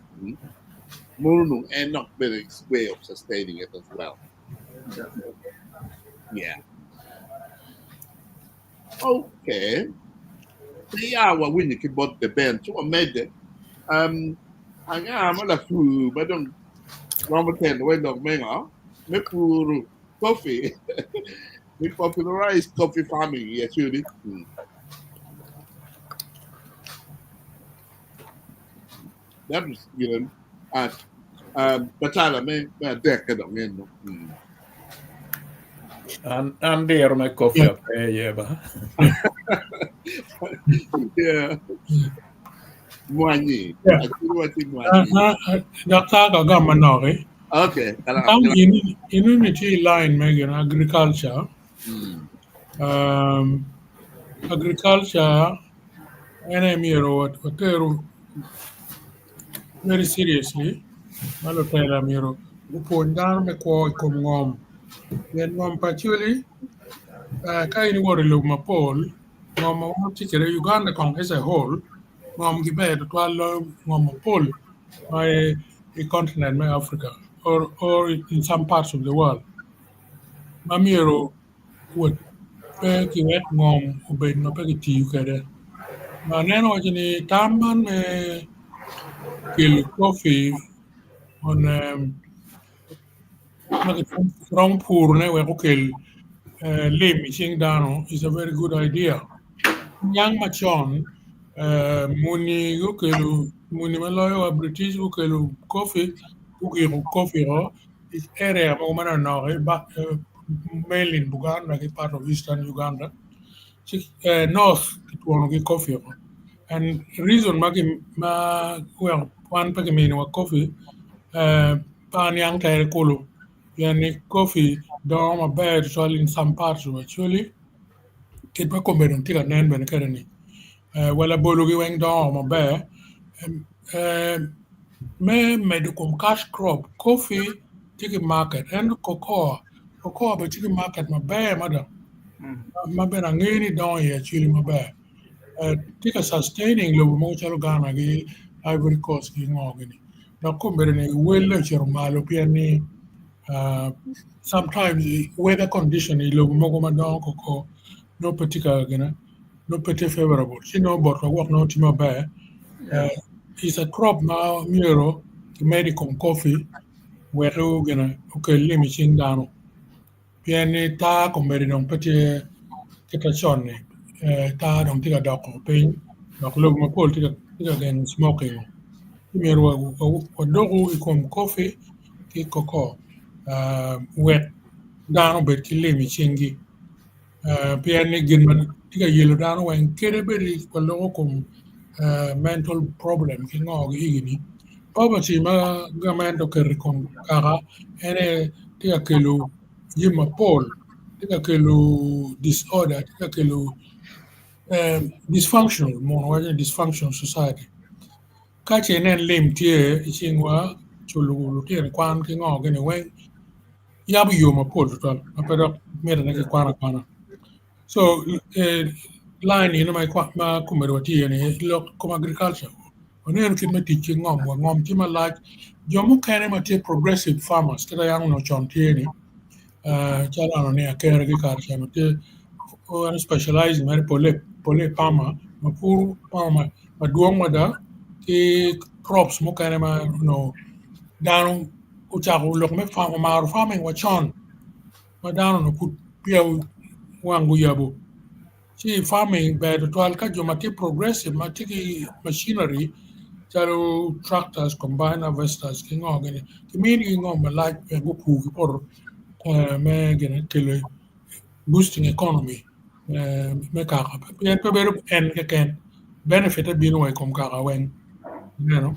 Mono nung en dok bedo way of sustaining it as well. Yeah. Okay. Ya wawinyo ki bot the band ci wamedde. Anga ma lapur ma dong romo telo wa i lok me ngo? Me puru coffee. We popularize coffee farming i Acholi. That was, batala me adek ka dong en. An diro me coffee ape iye ba. Yeah. Mwanyi. Acholi waci mwanyi. Daktar ka gam manok eh. Okay. Tam in tye i line me gin agriculture. Agriculture en aye myero wateru very seriously. Ma lutela myero gupwony dano me kwo i kom ngom pien ngom pa Acholi ka in iwoto i lobo mapol ngom ma wan watye kwede i Uganda kong as a whole ngom giber tutwal loyo ngom mapol ma i continent me Africa or in some parts of the world ma myero pe kiwek ngom obed ma pe kitiyo kwede. Ma aneno waco ni tam man me kelo coffee on ma kiromo purone wek okel lim i cing dano is a very good idea. Niang macon muni gukelo muni ma loyo wa British gukelo coffee gugiko coffee o i area mogo manok nok mainly in Buganda ki part of eastern Uganda ci north kitwonogi coffee o and reason ma weko wan pe kiminiwa coffee pe aniang tere kulu pien ni coffee dongo maber tutwal in some parts of Acholi kit ma kome dong tye ka nen bene kwede ni wa labolo-gi weng dongo maber me medo i kom cash crop coffee tye ki market ento cocoa, cocoa bene tye ki market maber mada ma bene angeyo ni dongo i Acholi maber tye ka sustaining lobo mogo calo Ghana ki Ivory Coast ki ngo gini dok kombeddi ni welle ocito malo pien ni sometimes weather condition i lobo mogo ma dongo cocoa nongo pe tye ka gine nongo pe tye favorable ci nongo botwa gwok nongo tye maber is a crop ma myero kimed i kom coffee wek gine okel lim i cing dano pien ni taa kombeddi dong pe tye kit macon-ni taa dong tye ka doko piny dok lobo mapol tye ka gengo smoking ci myero wadoku i kom coffee ki cocoa wek dano obed ki lim i cinggi. Pien ni gin ma tye ka yelo dano weng kadi bed ni waloko kom mental problem ki ngo gi egini poverty ma gament oketo i kom kaka en aye tye ka kelo jami mapol tye ka kelo disorder tye ka kelo dysfunctional mono waco ni dysfunctional society ka ce inen lim tye i cingwa culo lutino kwan ki ngo gini weng yabo yo mapol tutwal ma pe dok mitte ni kikwan akwana. So line eno ma komedi watye iye ni lok kom agriculture waneno kit me tic ki ngom wa ngom tye malac jo mukene ma tye progressive farmers kit ma yam onongo con tye ni calo aneno ni akere ki kare ca tye specializing mere pole farmer ma puro farmer madwong mada ki crops mukene ma onongo dano ocako lok me farm omaro farming wa con ma dano onongo pud peya wang guyabo ci farming ber tutwal ka jo ma tye progressive ma tye ki machinery calo tractors, combine harvesters ki ngo gini kiminigi ngom malac wek gupur ki poto me gine kelo boosting economy me kaka pien pe bedo en keken benefit-te bino wa i kom kaka weng ineno.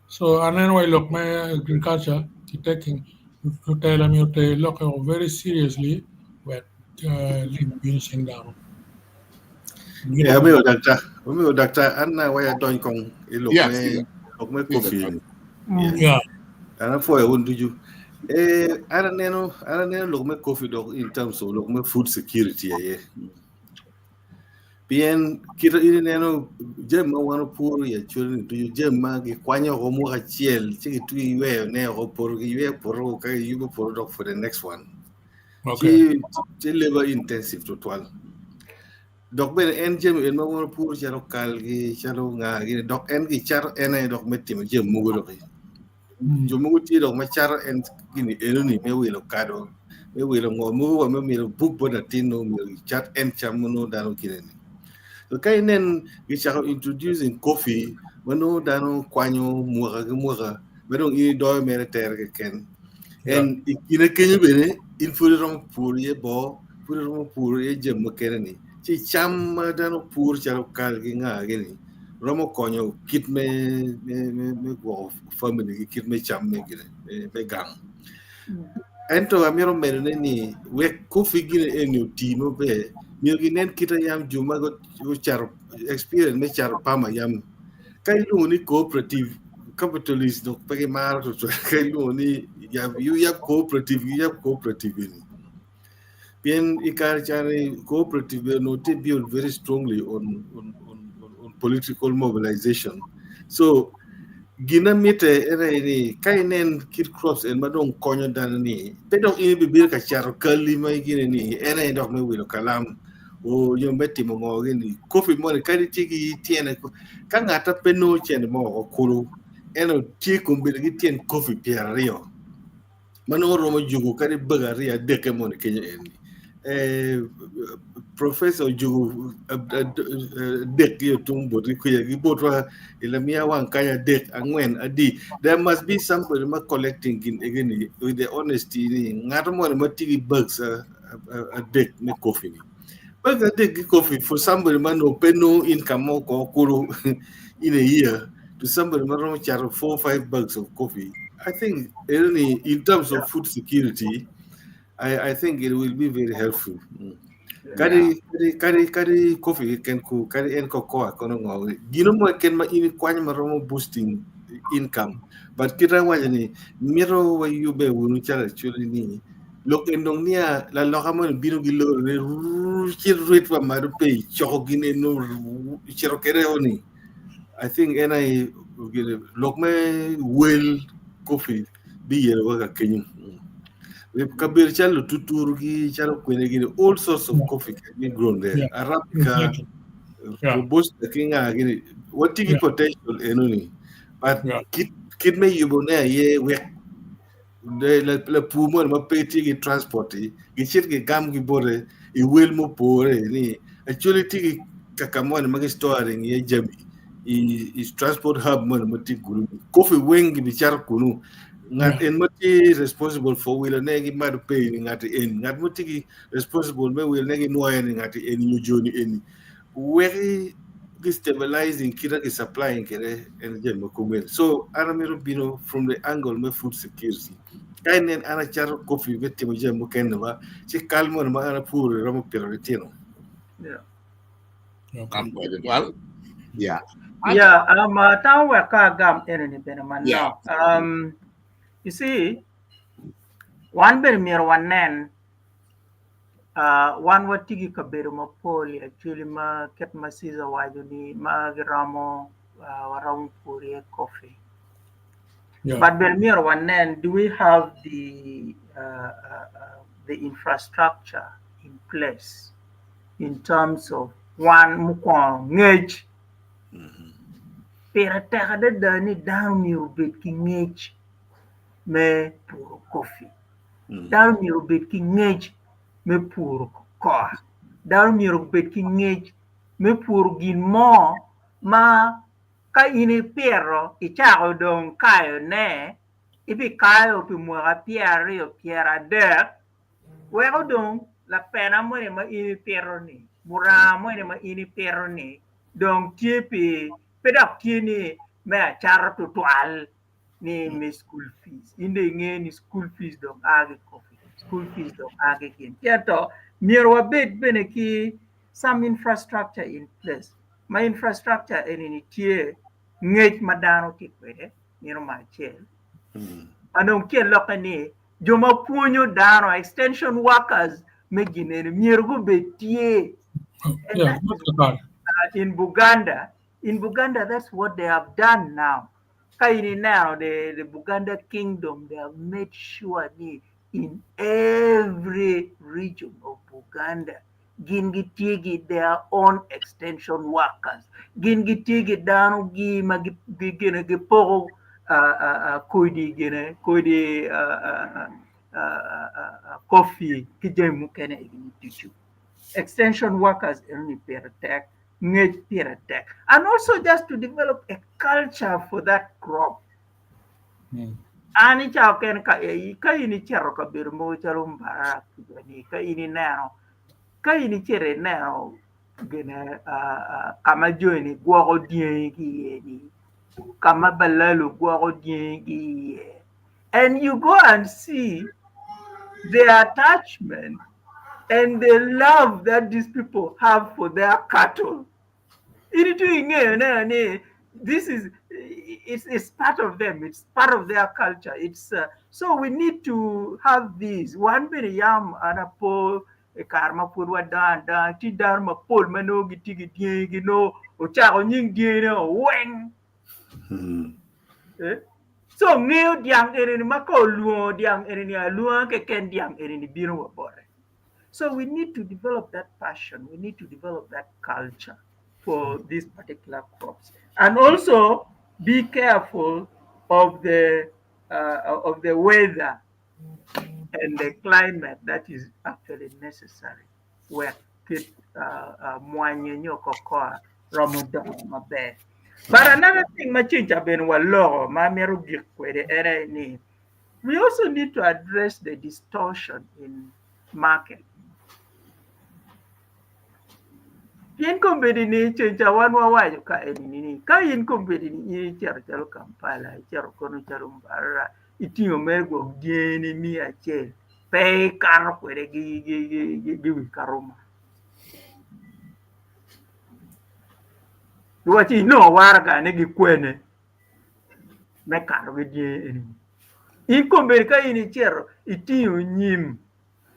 So aneno wa i lok me agriculture ki taking lutela myero oter lokke very seriously wek lim obin i cing dano. Yeah, amiyo daktar, amiyo daktar an na waya dony kong i lok me lok me coffee ni. Yeah. An apwoyo wun ducu. Eh, an aneno an aneno lok me coffee dok in terms of lok me food security aye. Pien kit in ineno jami ma wan opuro i Acholi ni ducu jami ma gikwanyo oko mwaka acel ci gitwi yweyone oko poto giyweyo poto ka giyubo poto dok for the next one. Okay. Ci ci labor intensive tutwal. Dok bene en jami en ma wan opuro calo kalgi calo nga gini dok en gicato en aye dok me timo jami mogo doki. Jo mogo tye dok ma cato en gini enoni me wilo kado me wilo ngo mogo wa me mito buk bot latin nongo myero gicat en cam ma nongo dano kine ni. So ka inen gicako introducing coffee ma nongo dano kwanyo mwaka ki mwaka ma dong in idoyo mere tere keken. En i kine kenyo bene in pud iromo puro iye boo, pud iromo puro iye jami mukene ni ci cam ma dano puro calo kal ki nga gini romo konyo kit me me me me gwoko family ki kit me cam me gine me, me gang. Ento amito medone ni wek coffee gine eni oti maber myero ginen kite yam jo ma gucato experience me cato pama yam ka ilwongo ni cooperative. capitalist dok pe gimaro tutwal ka ilwongo ni yab yab cooperative giyab cooperative ni. Pien i kare cani cooperative bene onongo tye built very strongly on, on, on, on, on political mobilization. So gin ma mitte en aye ni ka inen kit crops en ma dong konyo dano ni pe dok in ibibino ka cato kalli ma igine ni en aye dok me wilo kalam o nyo me timo ngo gini coffee moni kadi tye ki tyene ka ngata pe nongo cente mo oko kulu ento tye kombeddi ki tyen coffee 20 ma nongo romo jugo kadi baga aryo adekke moni kenyo eni eh, professor ojugo adek ki tung botgi kuca ki botwa i lamiya wang kany adek angwen adi there must be somebody ma collecting gin egeni with the honesty ni ngato moni ma tye ki bags adek me coffee ni bags adek ki coffee for somebody ma nongo pe nongo income mo ko kulu in a year to somebody ma romo cato 4 5 bags of coffee. I think eni in terms of food security, I think it will be very helpful. Kadi kadi kadi kadi coffee ken ku kadi en cocoa kono ngo gino mo ken ma in ikwanyo ma romo boosting income, but kita waco ni mito wayube wunu calo actually ni lok en dong nia laloka mo ni bino gi loro ne cit rit wa malo pe coko gin eno cito kede oni. I think en ai lok me wel coffee biyelo wa ka kenyo kabedo calo lututuru gi calo kwene gini, all sorts of coffee can be grown there. Arabica, robusta ki nga gini watye ki potential enoni, but kit me yubo ne aye wek lapur moni ma pe tye ki transport gicit gigam ki bote i wel mupore ni actually tye ki kaka moni ma gi storing iye jami i transport hub moni ma tye kunu, coffee weng gibicato kunu. Ngat en ma tye responsible for wilo ne gi malo pay ni ngat en, ngat mo tye ki responsible me wilo ne gi nwoyo ni ngat en nyo joni eni weki gi stabilizing kita gi supplying kede en jami ma kumene. So an amito bino from the angle me food security. Ka inen an acato coffee me timo jami mukene ba ci kal moni ma an apuro romo pito litino. Okay. Yeah. Yeah, tamo wek ka agam enoni bene manok. You see, wan bene myero wanen wan watye ki kabedo mapol actually ma kit ma Caesar owaco ni ma giromo waromo puro iye coffee. But bene myero wanen, do we have the infrastructure in place in terms of one mukwongo ngec? Pire tek adada ni dano myero obed ki ngec me puro coffee. Dano myero obed ki ngec me puro cocoa. Dano myero obed ki ngec me puro gin mo ma ka in ipito icako dong kayone ibikayo pi mwaka 20 30 weko dong lapena moni ma in ipito ni muranga moni ma in ipito ni dong tye pi pe dok tye ni me acato tutwal ni me school fees. In dong ingeyo ni school fees dong a ki coffee, school fees dong a ki gin ento myero wabed bene ki some infrastructure in place ma infrastructure eni ni tye ngec ma dano tye kwede nino ma acel ma dong tye lokke ni jo ma pwonyo dano, extension workers me gin eni, myero gubed tye. In Buganda, that's what they have done now. Ka in ineno the Buganda Kingdom, they have made sure ni in every region of Buganda gin gitye gi their own extension workers. Gin gitye gi dano gi ma gine gipoko kodi gine kodi coffee ki jami mukene ducu. Extension workers enoni pire tek, ngec pire tek, and also just to develop a culture for that crop. An icako kene ka in icito kabedo mogo calo Mbarara ni ka in ineno ka in icito ineno gine kama joni gwoko dyangi ki iye ni kama balalu gwoko dyangi ki iye, and you go and see the attachment and the love that these people have for their cattle, in itye ingeyo ne ni this is it's, it's part of them. It's part of their culture. It's so we need to have these. Wan bene yam an apo i kare ma pud wadongo adonga tye dano mapol ma nongo gitye ki dyangigi nongo ocako nying dyangine weng. Eh? So ngeyo dyang enini ma ka olwongo dyang enini alwonga keken dyang enini bino wa bote. So we need to develop that passion. We need to develop that culture for these particular crops. And also be careful of the of the weather and the climate that is actually necessary wek kit mwanyi nyo cocoa romo dongo maber. But another thing ma ceng ca bene waloko ma amito gik kwede en aye ni we also need to address the distortion in market. Pien kombeddi ni ceng ca wan wawaco ka eni ni ka in kombeddi ni in icito calo Kampala, icito kono calo Mbarara, itingo mere gwok dyeni 100 pe ikato kwede gi wi Karuma. Giwacci inongo waragane gi kwene me kato ki dyangi eni. In kombeddi ka in icito itingo nyim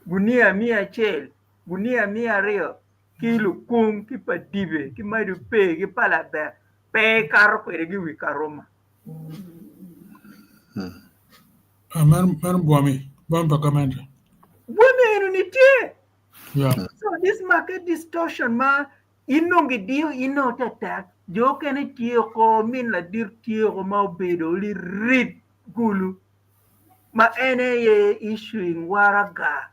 gunia 100, gunia 200 ki lukung ki pa dibe ki mado pe ki pa laber pe ikato kwede ki wi Karuma. Meno bwami, bwami pa gamente. Bwami eno ni tye. Yeah. So this market distortion ma inongo idiyo inongo tetek jo okene tye oko min ladit tye oko ma obedo lirit gulu ma en aye issuing waraga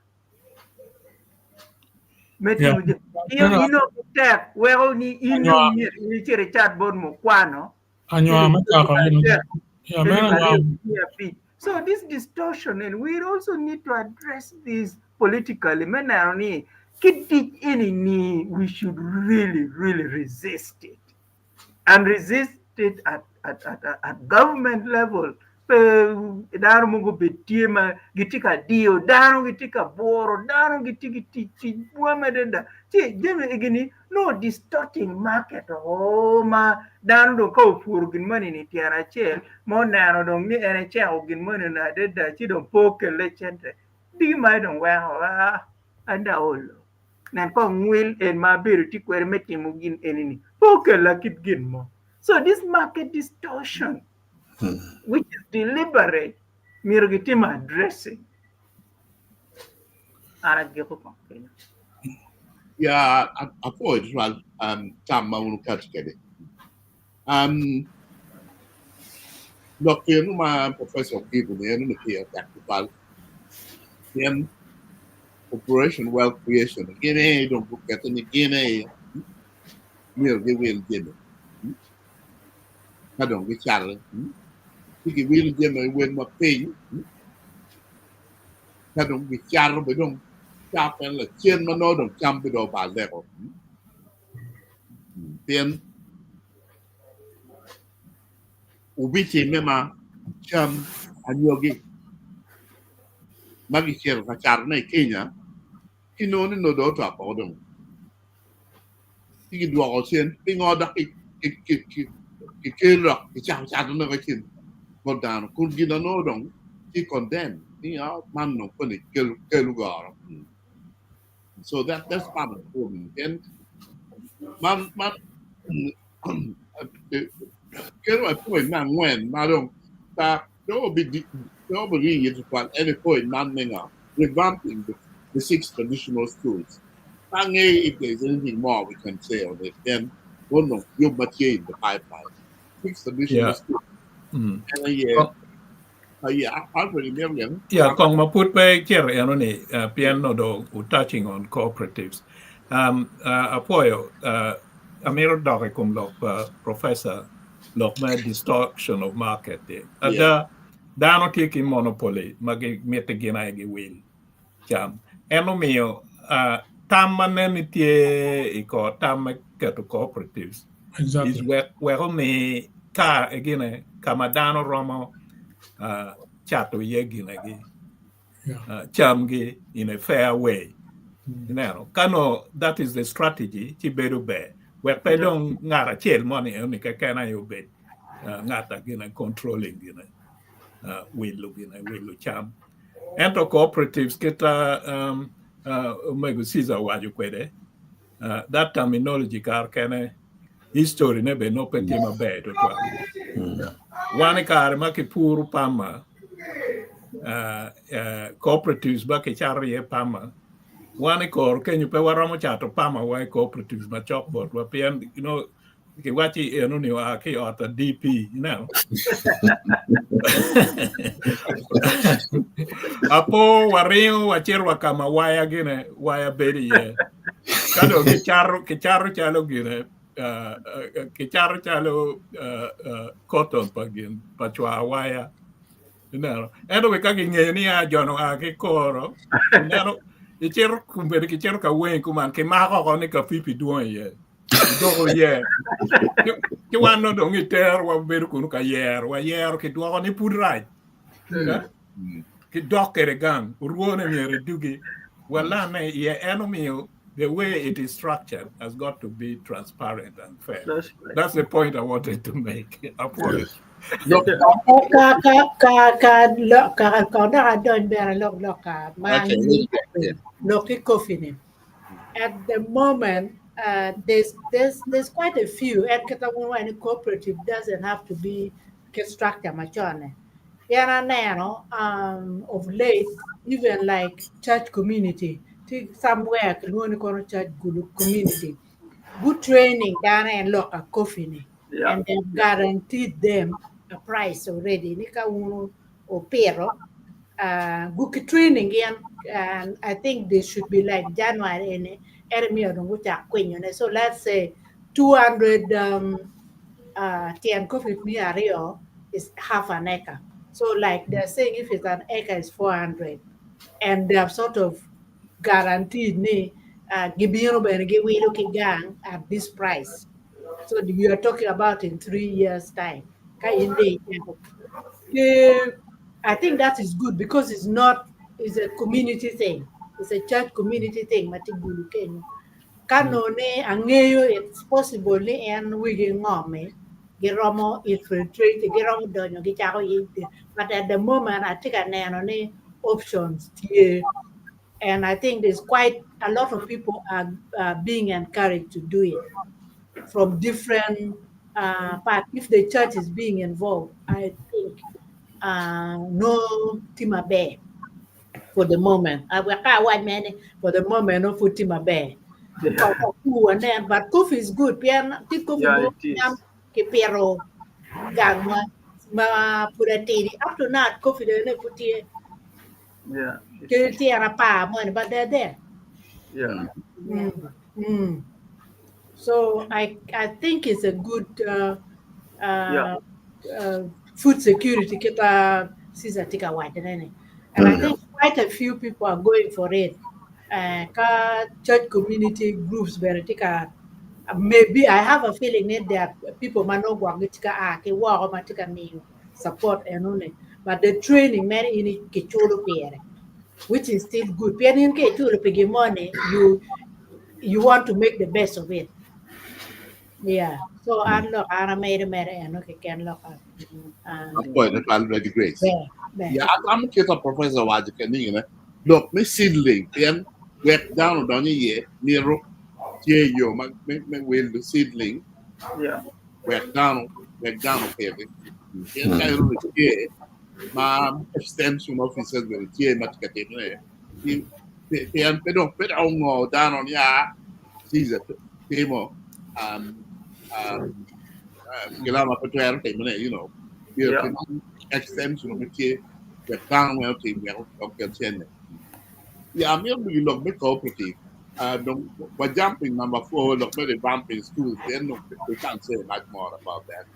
me timo yeah. Inongo tek weko ni in myero icit icat bot mukwano Anywar me cako yeah, meno anywar. So this distortion, and we also need to address this politically. Me neno ni kit tic eni ni we should really, really resist it. And resist it at, at, at, at government level. Pe dano mogo bed tye ma gitye ka diyo dano, gitye ka buro dano, gitye ki tic tic bwam adada. Ci jami egi-ni nongo distorting market oo ma dano dong ka opuro gin moni ni tyen acel ma oneno dong ni en eceko gin moni ni adada ci dong pe okelle cente digi ma dong weko ah an dong aolo nen kong ngwil en ma abedo tye kwede me timo gin eni ni pe okella kit gin mo so this market distortion which is deliberate myero gitim addressing an agiko kong kenyo. Ya, apwoyo tutwal um, tam ma wun wukato kwede. Um, lok eno ma Professor Ogibo ni eno ni pire tek tutwal. Pien Operation Wealth Creation gin aye dong gukete ni gin aye myero giwil jami ka dong gicato ci giwilo jami i wel ma piny ka dong gicato bene dong ca en lacen ma nongo dong cam bene dong oballeko pien wubitimme ma cam anyogi ma gicito ka catone i Kenya kinongo ni nongo dong otop woko dong ci gidwoko cen pingo dok kikelo dok kicako catone woko cen bot dano kun gin na nongo dong tye condemn ni man dong koni kelo goro so that that's part of the problem pien man man kelo a point me angwen ma dong ta pe obiringi tutwal ene point man me nga revamping the six traditional stools Ange if there's anything more we can say on it then ono yub ma tye in the pipeline six traditional Yeah. stools Mm. en aye Kong, aye Alfred imito gin yeah, kong ma pud pe icito eno ni pien no do touching on cooperatives. Apwoyo amito dok i kom lok pa professor lok me distortion of market ni. yeah Ada dano tye ki monopoly ma gimiti gin aye giwil cam. En omiyo tam ma nen ni tye i kor tam me keto cooperatives is Exactly. wek wek omi ka gine ka ma dano romo cato iye ginegi Yeah. camgi in a fair way. Ineno ka no that is the strategy ci bedo ber wek pe dong ngat acel moni eni keken aye obed. ngat a gine controlling gine wilo gine wilo cam ento cooperatives kita omego Caesar owaco kwede that terminology kare kene history ne bene nongo pe tye maber tutwal. Wan i kare ma kipuro pama cooperatives ma kicato iye pama wan i kor kenyo pe waromo cato pama wa i cooperatives macok botwa pien you know, kiwaci enoni oa ki i ot a DP ineno apo waringo wacito wa ka ma waya gine waya bedo iye ka dong kicato kicato calo gine kicato calo cotton pa gin pa cwa waya ineno ento we ka gingeyo ni a jono oa ki koro ineno icito kombeddi kicito ka weng kuman kimako oko ni ka pipi dwong iye Doko yer. Ci wan nongo dong itero wabedo kunu ka yero, wayero kidwoko ni pud rac. Kidok kwede gang, orwone myero idugi. Walanne iye en omiyo the way it is structured has got to be transparent and fair. That's, right. That's the point I wanted to make. Apwoyo. Ka ka ka ka lok ka ka dok adony bene lok lok ka man lok ki kofi ni. At the moment, there's there's there's quite a few. En kita wun wa ni cooperative doesn't have to be ke structure macone. Pien aneno of late even like church community tye somewhere kilwongo ni kono church gulu community good training dano en lok a coffee ni and they have guaranteed them a price already ni ka wun opito guki training gin and I think they should be like January eni ene myero dong gucak kwinyone so let's say 200 tyen coffee miya aryo is half an acre so like they're saying if it's an acre is 400 and they have sort of guaranteed ni gibino bene giwilo ki gang at this price so you are talking about in 3 years time ka in dong icako I think that is good because it's not it's a community thing it's a church community thing ma tye gulu kenyo ka nongo angeyo it's possible ni en wigi ngome giromo infiltrate giromo donyo gicako but at the moment atye ka neno ni options tye and I think there's quite a lot of people are being encouraged to do it from different part. If the church is being involved, I think no tye maber for the moment. Ka awac mere for the moment no pud tye maber. But coffee is good pien tye coffee mo yam kipito gang ma pud atidi up to now coffee dong pud tye ki tyen apar moni but they're there. So I think it's a good food security kita Caesar tye ka wacone ni. And I think quite a few people are going for it. Ka church community groups bene tye ka maybe I have a feeling that there are people ma nongo gwok gitye ka a ki woko ma tye ka miyo support enoni. But the training mere in kiculo pire which is still good. Pien in ka iculo pi gin moni you want to make the best of it. Yeah. So an lok an amedo mere eno keken lok Apwoyo tutwal Lady Grace. Ber, ber. Yeah, atamo kita professor owaco keni gine lok me seedling pien wek dano odony iye mito tye yo ma me wilo seedling wek dano opiti pien ka eno tye ma extension officers bene tye ma tye ka timone pien pe dong pe dok ongo dano ni a Caesar timo gin ma pe twero timone extension be tye wek dano weng otim wek okel cente. Yeah, amito dwogo i lok me cooperative. Dong wa jumping number 4 lok me revamping schools then we can't say much more about that.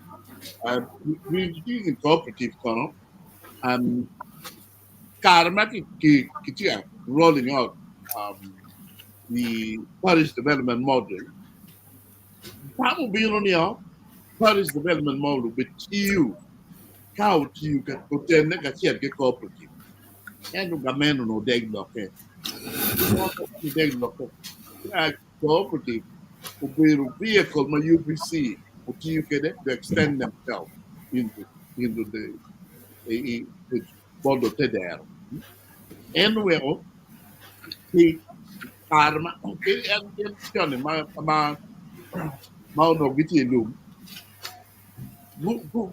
Reintroducing cooperative kono kare ma ki tye rolling out the parish development model tam obino ni parish development model bitiyo ka otiyo otene kacel ki cooperative ento gamente onongo deg lokke deg lokke cooperative obedo vehicle ma UPC otiyo kwede to extend themselves. Into into the i bodo te dero. En oweko ki kare ma ki en gin joni ma ma ma onongo gitye i lum gu gu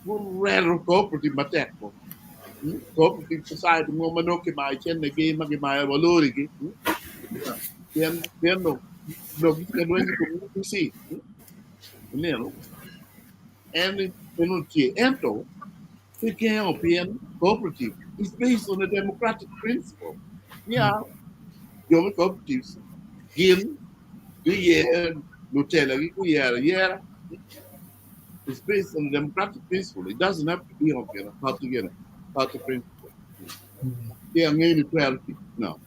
gurero cooperative matek bo cooperative society mo ma nongo kimayo cente-gi ma kimayo wa lori-gi pien pien onongo gitye ka lweny i kom UPC ineno en en onongo tye ento pe gengo pien cooperative is based on a democratic principle niya jo me cooperatives gin giye lutelagi guyero ayera is based on a democratic principle it doesn't have to be on a party party principle ki angeyo ni twero tic no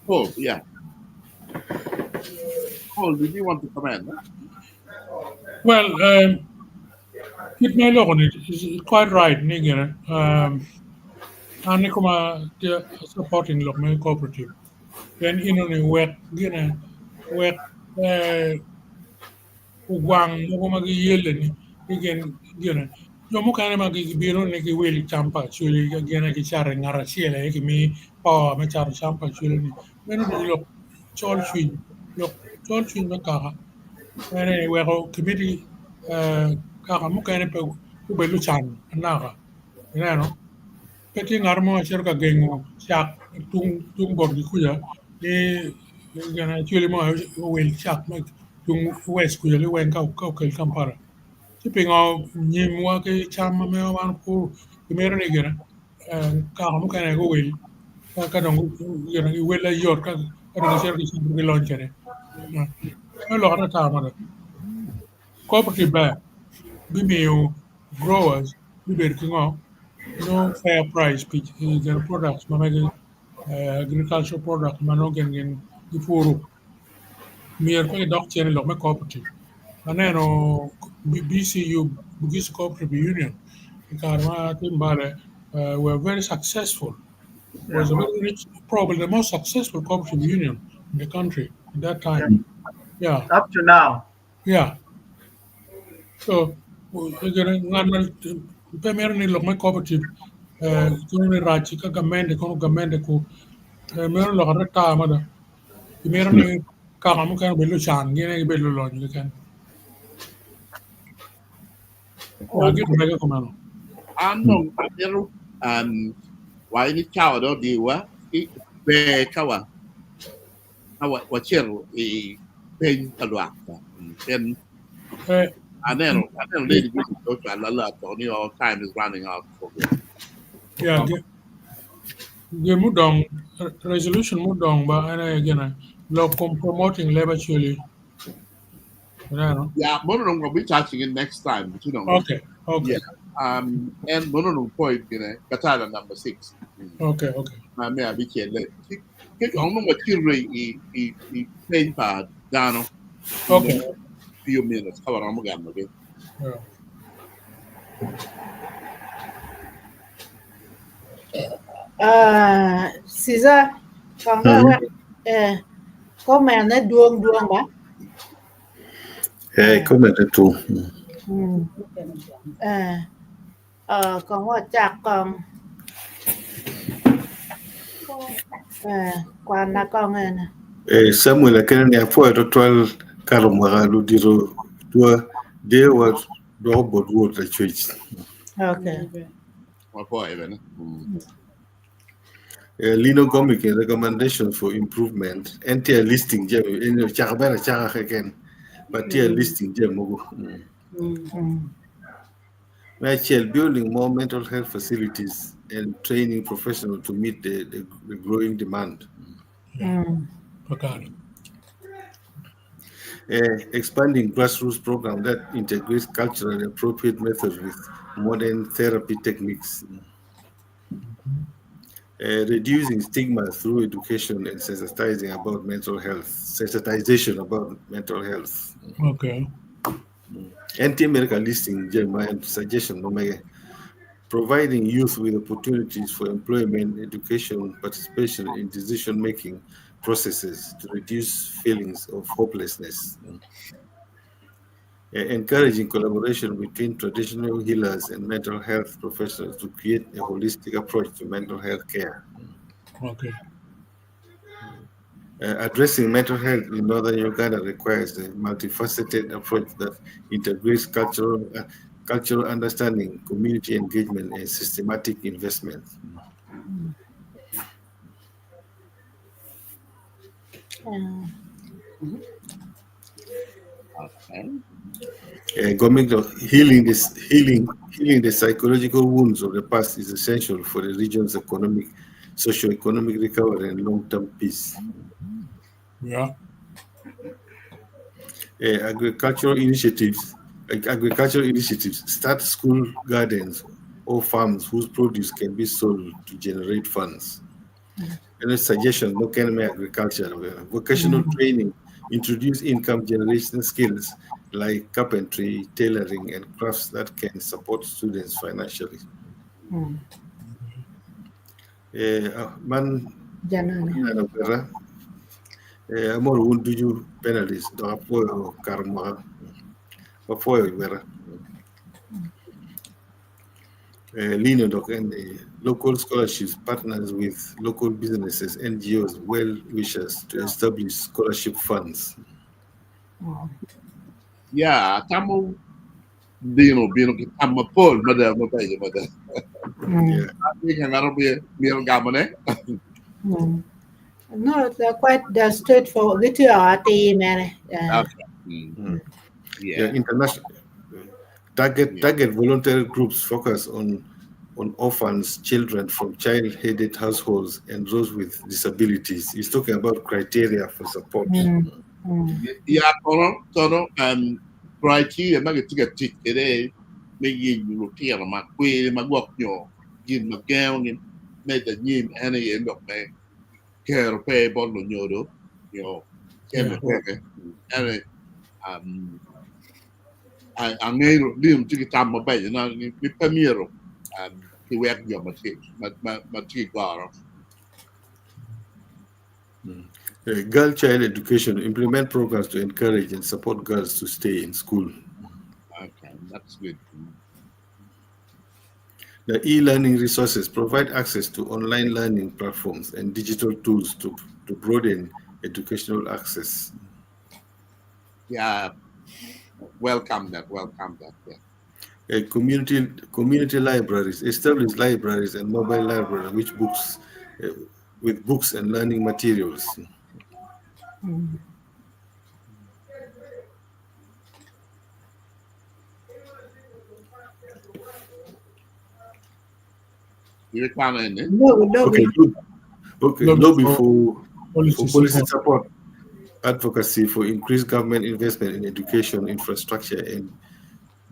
Paul yeah Paul did you want to comment huh? Well, kit ma iloko ni is quite right ni gine. An ni koma tye supporting lok me cooperative. Pien ino ni wek gine wek ogwang mogo ma giyelle ni ni gin gine jo mukene ma gibino ni giwil cam pa Acholi gin aye gicato i ngat acel aye gimi power me cato cam pa Acholi ni meno ducu lok col cwiny lok col cwiny me kaka en aye weko kimiti kaka mukene pe gubed lucan anaka ineno pe tye ngat mo acito ka gengo cak tung botgi kuca ni gin Acholi mo owil cak me tung west kuca liweng ka okel Kampala ci pingo nyimwa ki cam ma mewa wan opuro gimito ni gine kaka mukene guwil ka dong gine giwil ayot ka dong gicito ki cam gilony kwede meno lok atata mada cooperative ber bimiyo growers bibedo ki ngo nongo fair price pi gin products ma mege agricultural product ma nongo gin gipuro myero pe gidok cen i lok me cooperative. Aneno BCU, Bugisu Cooperative Union, i kare ma atye Mbale, were very successful. It was a very rich, probably the most successful cooperative union in the country at that time. Yeah. Up to now. Yeah. So, ngat ma pe mito ni lok me cooperative kono ni rac ka gamente kono gamente ku meno lok atata mada. Gimito ni kaka mukene obed lucan gin aye gibed lulony keken. Agiko mege kumeno. An dong amito wa ni cawa dong odiwa ber ka wa ka wacito i peny pa lwak pien aneno aneno lady Bridget ocwalo alert ni our time is running out. Yeah, gin mudong resolution mudong ba en aye gine lok kom promoting leb Acholi. Ineno? Yeah, mono dong we'll be touching it next time. But you know, Okay, okay. Yeah. And mono dong point gine katala number 6. Okay. Ma me abicelle. Ki kong nongo wacito i i i peny pa dano. Okay. Few minutes ka waromo gamogi. Yeah. Ah, Caesar, kong dong wek eh, comment ne dwong dwong ba? Eh, comment tu. Eh, ah, kong wacak kong. Eh, kwana kong ene. Eh, Samuel akene ni apwoyo twatwal kare mwaka ludito twa dewa dwoko bot Rwot Lacwec. Okay. Wapwoyo bene. Lino Gomic recommendations for improvement en tye listing jami en ocako bene acaka keken but tye listing jami mogo. Me acel building more mental health facilities and training professionals to meet the growing demand. Kakare. Expanding grassroots program that integrates culturally appropriate methods with modern therapy techniques. Reducing stigma through education and sensitizing about mental health. Sensitization about mental health. Okay. NT America listing and suggestion providing youth with opportunities for employment, education, participation in decision-making processes to reduce feelings of hopelessness. Encouraging collaboration between traditional healers and mental health professionals to create a holistic approach to mental health care. Okay. Addressing mental health in northern Uganda requires a multifaceted approach that integrates cultural understanding, community engagement, and systematic investment. Okay. Gomigdo, healing this healing healing the psychological wounds of the past is essential for the region's economic, socio-economic recovery and long-term peace. Yeah. Agricultural initiatives start school gardens or farms whose produce can be sold to generate funds. And a suggestion, no can make agriculture, vocational training, introduce income generation skills like carpentry, tailoring, and crafts that can support students financially. Man, Janane. nano kwera, amor wun ducu penalties dok apwoyo kare mwaka apwoyo wera. Lino dok en local scholarships partners with local businesses, NGOs, well-wishers to establish scholarship funds. Yeah, atamo dino bino ki tam mapol mada mabeco mada. Yeah. Ka ngato myero gamone. No, they're quite they're straightforward. Gitye atir mere. Okay. Yeah, Yeah. international target voluntary groups focus on orphans, children from child-headed households, and those with disabilities. He's talking about criteria for support. Yeah, kono tono criteria ma gitye ka tic kwede me yenyo lutino ma kweri ma gwok nyo gin ma gengo gin medde anyim en aye lok me kero pe bot lunyodo nyo cente peke. Ene angeyo lino tye ki tam mabeco na ni pe myero kiwek jo ma tye ki goro. Girl child education, implement programs to encourage and support girls to stay in school. Okay, that's good. The e-learning resources provide access to online learning platforms and digital tools to broaden educational access. Yeah, welcome that, yeah. Community libraries, establish libraries and mobile libraries which books, with books and learning materials. You require it? Lobby. Okay, lobby for policy support, advocacy for increased government investment in education, infrastructure, and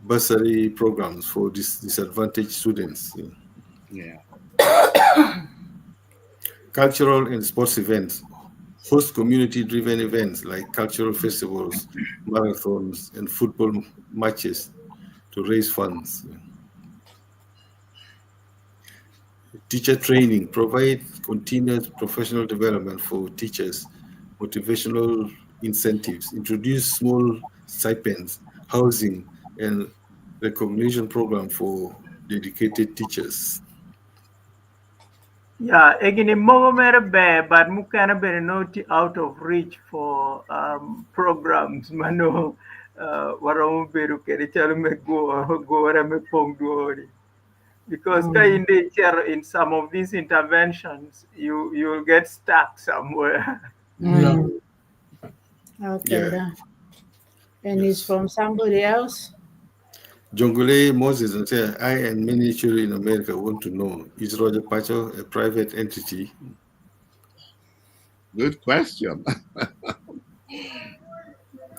bursary programs for disadvantaged students. Yeah. Cultural and sports events. Host community-driven events like cultural festivals, marathons, and football matches to raise funds. Teacher training, provide continuous professional development for teachers, motivational incentives, introduce small stipends, housing, and recognition program for dedicated teachers. Yeah, egini mogo mere ber, but mukene bene not out of reach for programs mano waromo bedo kede calo me gore me pong dwori. Because in some of these interventions, you'll get stuck somewhere. Yeah. Okay. Yeah. And it's from somebody else? Jongole Moses, I and many children in America want to know, is Roger Pacho a private entity? Good question.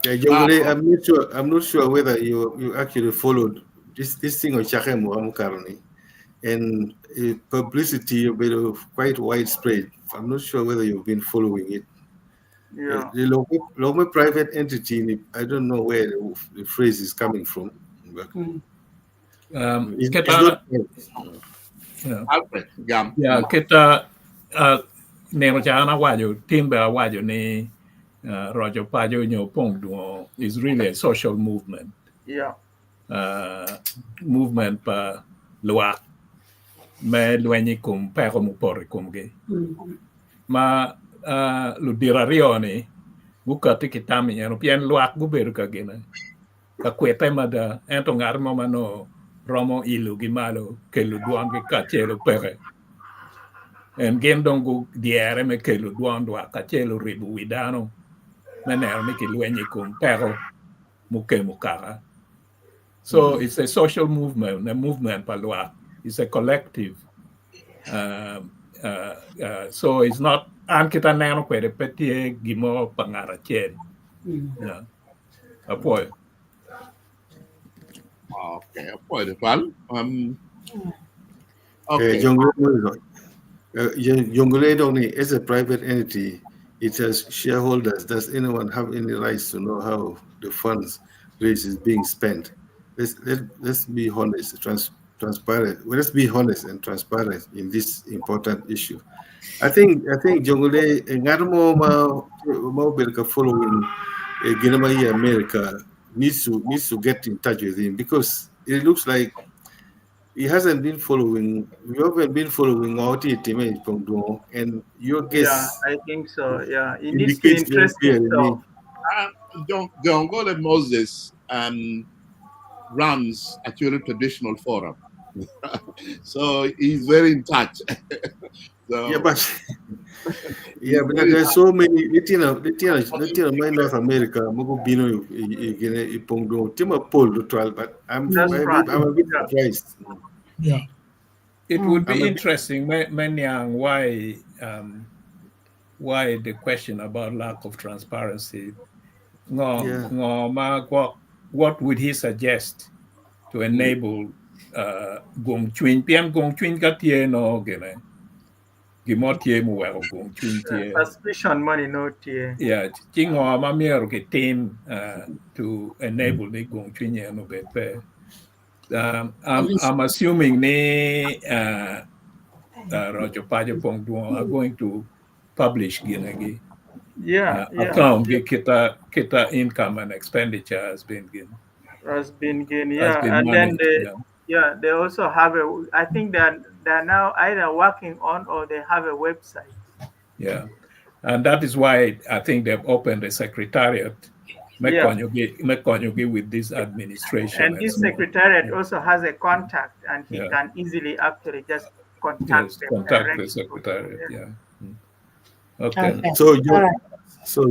Yeah, Jongole, I'm not sure whether you actually followed this thing on Chakemo Amukaroni, and publicity a bit of quite widespread. I'm not sure whether you've been following it. Yeah. The local private entity, I don't know where the phrase is coming from. But Yeah, kita neno chana wajo timbe wajo ni Roger Pajo nyo Pongduo is really a social movement. Yeah. Movement pa lwak me lweny i kom peko mupoto i komgi. Ma ludito aryo-ni gukatti ki tam i eno pien lwak gubedo ka gine ka kwite mada ento ngat mo ma nongo romo ilogi malo kelo dwongi kacelo peke. En gin dong gudyere me kelo dwon lwak kacel oribo wi dano me neno ni kilwenyo i kom peko mukemo kaka. So it's a social movement, a movement pa lwak. It's a collective. Uh, uh, uh, so it's not an kit aneno kwede pe tye gin mo pa ngat acel. Yeah. Apwoyo. Okay, apwoyo tutwal. Okay. Jonglei Dongni is a private entity. It has shareholders. Does anyone have any rights to know how the funds raised is being spent? Let's be honest, transparent. Well, let's be honest and transparent in this important issue. I think Jonglei ngat mo ma obedo ka following gin ma i America needs to get in touch with him because it looks like he hasn't been following. We haven't been following out it and your Yeah, guess I think so. Yeah, he needs to indicates very interest clearly. himself. Jongole Moses runs actually traditional forum. So he's very in touch. So Yeah, but there's so many litino in North America mogo bino i Pongdo tye mapol tutwal, but That's right. I'm a bit surprised. It would be I'm a bit interesting, me niang why the question about lack of transparency. Ngo, ngo ma what would he suggest to enable gung cwiny pien gung cwiny ka tye no gine gimo tye muweko gung cwiny tye. Suspicion money no tye. Yeah, ci ngo ma myero kitim to enable ni gung cwiny en obed pe. I'm assuming ni Rojo Pajo Pong Duong are going to publish ginegi account gi kita income and expenditure has been given. Has been gained, Has yeah. been And then managed. they, yeah, they also have a. I think that they're now either working on or they have a website. Yeah. And that is why I think they've opened a secretariat me konyogi with this administration And and this so on. secretariat also has a contact, and he can easily actually just contact them contact the directly. secretariat. Yeah. Okay. Okay. So you All right. so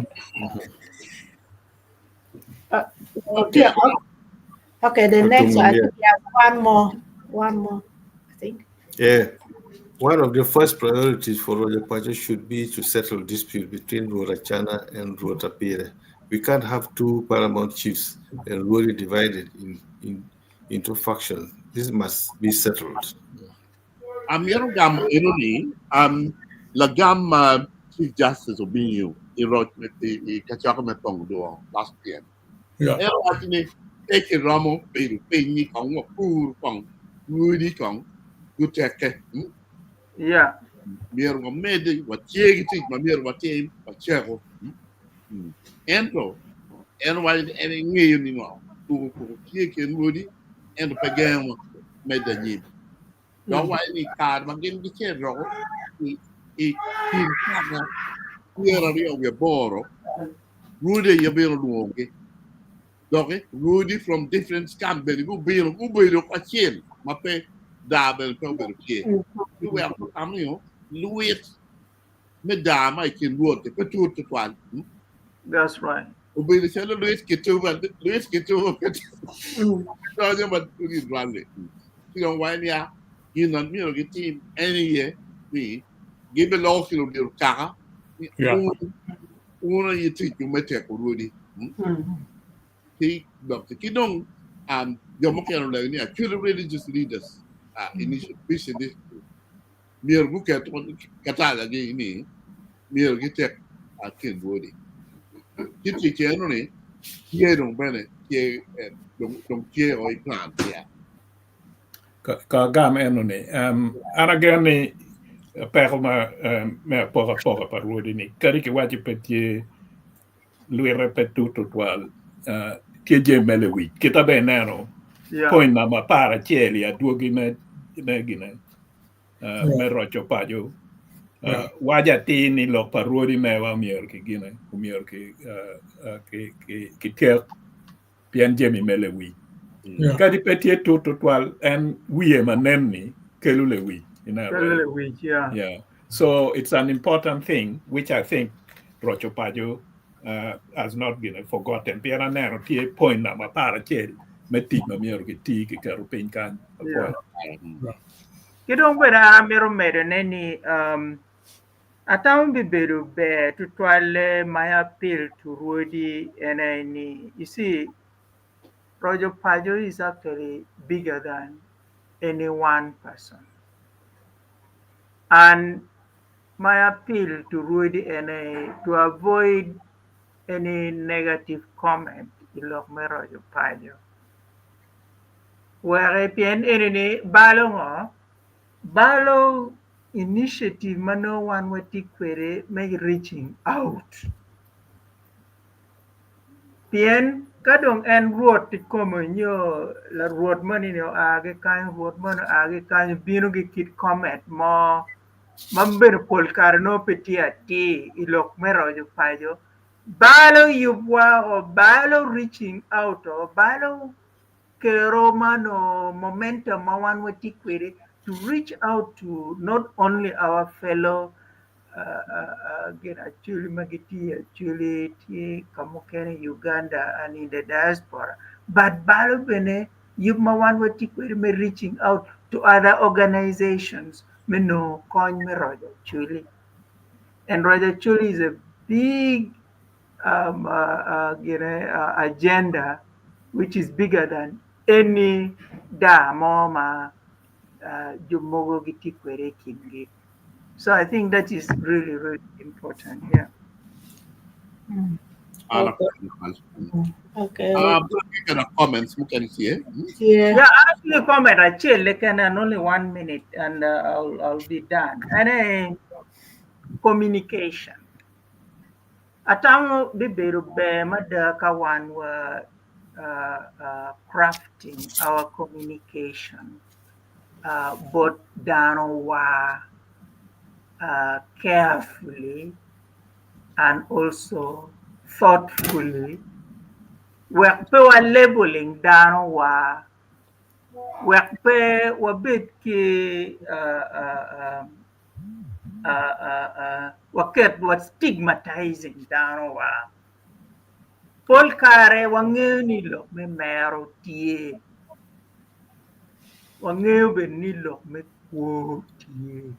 Okay. Okay, the next one. I yeah. think he has one more. One more, I think. Yeah. One of the first priorities for Roger Pacho should be to settle dispute between Rwot Acana and Rwot Apire. We can't have two paramount chiefs and Rwodi divided into factions. This must be settled. Amyero gamo eno ni lagam Chief Justice Obinyo i roc i kacoko me Pong Duong last year. En owaco ni pe kiromo bedo piny ni kong wapur kong rwodi kong guteke. Myero wamedde watye ki tic ma myero watim waceko. Ento en owaco ni en engeyo ni ngo kuku kuku tye i kin rwodi ento pe gengo medde anyim. Dok waco ni kare ma gin gicito roko i kin kaka 28 rwodi aye bino lwongogi. Dok rwodi from different camp bene gubino gubedo kacel ma pe daa bene pe obedo tye. Ci weko tamo ni lwit me daa ma i kin rwot pe tut tutwal. That's right. Obedo calo lwit kituba lwit kituba donyo ma tutwal-li. Ci dong waco niya gin ma myero gitim en aye ni gibiloko ki ludito kaka ni un aye ticwu me teko rwodi. Ki dok ki dong jo mukene olego ni actually religious leaders initiative, peace initiative myero guket katalagi ni myero gitek kin rwodi. Ki tic eno ni tye dong bene tye dong tye o i plan yeah. Ka gam eno ni an agen ni peko ma me apokapoka pa rwodi ni kadi kiwaco pe tye lwite pe tut tutwal. Tye jami me lewic kita bene ineno point namba 11 i adwogi me gine me roco paco waco atir ni lok pa rwodi mewa myero ki gine myero ki ket pien jami me lewic kadi pe tye tut tutwal en wiye ma nen-ni kelo lewic kelo lewic yeah. Yeah. So it's an important thing which I think roco paco has not been forgotten pien aneno tye point namba 11 me tic ma myero kiti kiketo piny kany. Yeah. Ki dong bene an amito medone ni um, atamo bibedo ber tutwalle my appeal to Rwodi ene ni you see roco paco is actually bigger than any one person and my appeal to Rwodi ene to avoid any negative comment i lok me roco paco. Wek pien eni-ni balo ngo? Balo initiative ma nongo wan watye kwede me reaching out. Pien ka dong en rwot kikome nyo larwot moni ni oa ki kany, rwot moni oa ki kany obino ki kit comment mo ma bene pol kare nongo pe tye atir i lok me roco paco, balo yubwa o balo reaching out o balo kero ma nongo momentum ma wan watye kwede to reach out to not only our fellow gin acholi ma gitye acholi tye ka mukene i Uganda and in the diaspora but balo bene yub ma wan watye kwede me reaching out to other organizations me nongo kony me roco acholi. And roco acholi is a big um, gine, agenda which is bigger than any daa mo ma jo mogo gitye kwede i kingi. So I think that is really, really important. Yeah. Okay. Okay. Comments mukene tye. Yeah. Yeah, actually comment acel keken and only one minute and I'll be done. And communication. Atamo bibedo ber mada ka wan wa crafting our communication bot dano wa carefully and also thoughtfully wek pe wa labeling dano wa wek pe wabed ki waket wa stigmatizing dano wa. Pol kare wangeyo ni lok me mero tye, wangeyo bene ni lok me kwo tye.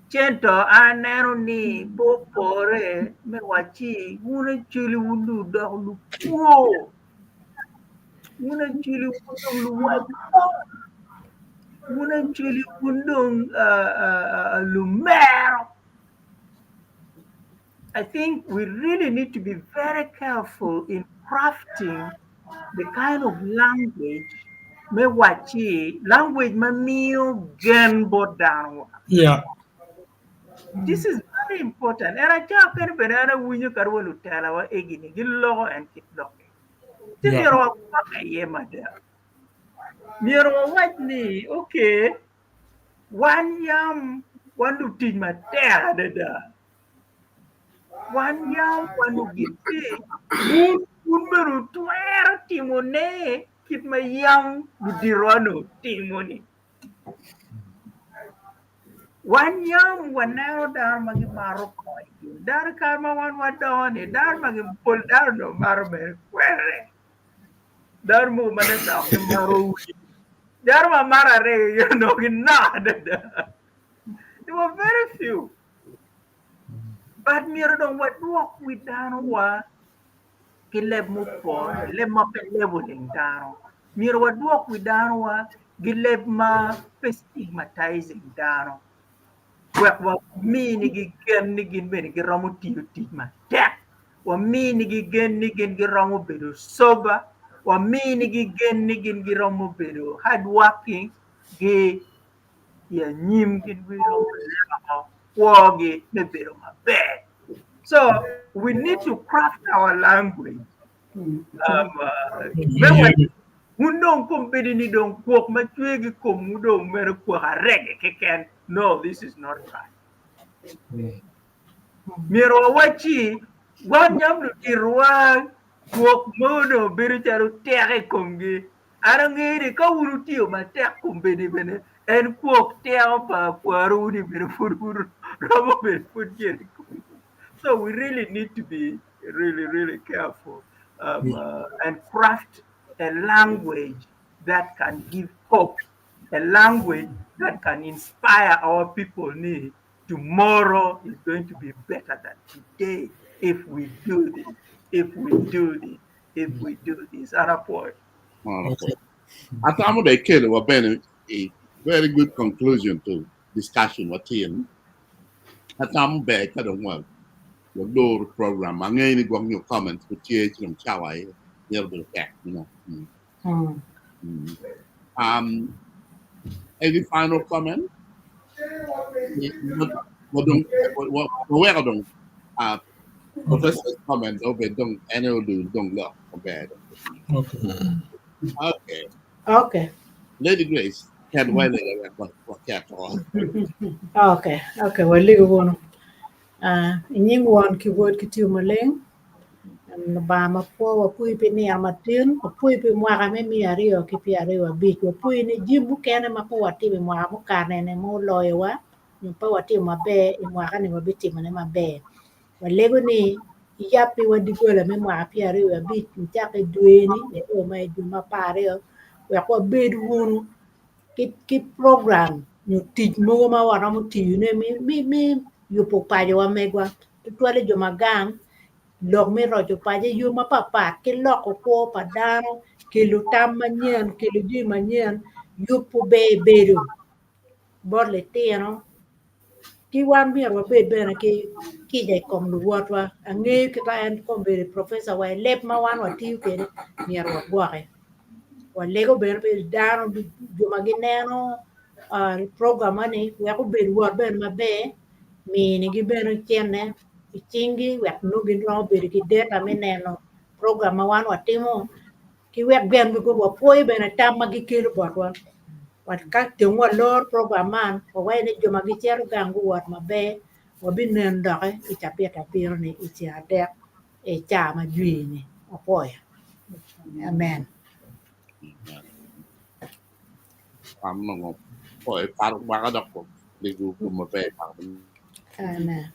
Cento an aneno ni pe opore me wacci wun acholi wun dong wudoko lukwo, wun acholi wun dong luwackom, wun acholi wun dong lumero. I think we really need to be very careful in crafting the kind of language me wacci language ma miyo gen bot dano. This is very important. And aca kene bene an awinyo kadi wa lutela wa egini giloko en kit lokke. Ci myero wagwokke iye mada. Myero wawac ni okay wan yam wan lutic matek adada. Wan yam wan lugin tic, wun wun bene wutwero timone kit ma yam luditowa-ni otimo-ni. Wan yam waneno dano ma gimaro kony. Dano kare ma wan wadongo-ni, dano ma pol dano onongo maro mere kwere. Dano mogo ma dok gimaro wir. Dano ma maro aryo onongo ginok adada. They were very few. But myero dong wadwok wi dano wa ki leb mupore, leb ma pe labeling dano. Myero wadwok wi dano wa gi leb ma pe stigmatizing dano. Wek waminigi gen ni gin bene giromo tiyo tic matek. Waminigi gen ni gin giromo bedo sober. Waminigi gen ni gin giromo bedo hardworking gi i anyim gin giromo loko kwogi me bedo maber. So we need to craft our language. Um, me waco wun dong kombeddi ni dong kwok ma cwe ki komwu dong mere kwok arege keken. No, this is not right. Myero wawacci wan yam luditowa kwok mo onongo bedo calo teko i komgi. An angeyo ni ka wun wutiyo matek kombeddi bene en kwok teko pa kwarowu-ni bene pud romo bedo pud gire i komwu. So we really need to be really, really careful and craft a language that can give hope, a language that can inspire our people ni tomorrow is going to be better than today if we do this, if we do this, if we do this. An apwoyo. Okay. Atamo dong ikelo wa bene a very good conclusion to discussion watin. Atamo ber ka dong wa waloro program. Angeyo ni gwok nyo comments pud tye ci dong cawa aye myero obedo tek, you know. Any final comment? Waweko dong professor's comment obed dong en aye olul dong lok maber. Okay. Okay. Okay. Lady Grace, ket wa lega wek waket o. Okay, okay, walego wunu. Ah, i nying Won ki Wod ki Tipo Maleng, Lubanga ma pwo wapwoyi pi nino matin, wapwoyi pi mwaka me 2025, wapwoyi ni jami mukene ma pe watimo i mwaka mukane-ni ma oloyowa nyo pe watimo maber i mwaka-ni wabitimone maber. Walego ni iyab piwa doggola me mwaka 25 nicakke i dwe-ni nio ma i dwe me 12 wek wabed wunu ki program nyo tic mogo ma waromo tiyone me yubo pacowa megwa tutwalle jo ma gang lok me roco paco i yo mapatpat ki loko kwo pa dano kelo tam manyen kelo jami manyen yubo ber bedo bot litino ki wan myero wabed bene ki kica i kom luwotwa angeyo kit ma en kombeddi professor wa i leb ma wan watiyo kwede myero wagwoke walego bene pi dano jo ma gineno program ni wek obed wot bene maber minigi bene cente i cinggi wek nongo giromo bedo ki data me neno program ma wan watimo ki wek gin wapwoyo bene tam ma gikelo botwa ka dong walor program man wawaco ni jo ma gicito gang guwot maber wabinen doki i cabit abiro-ni i ceng adek i caa ma jwi-ni wapwoyo amen. Amen.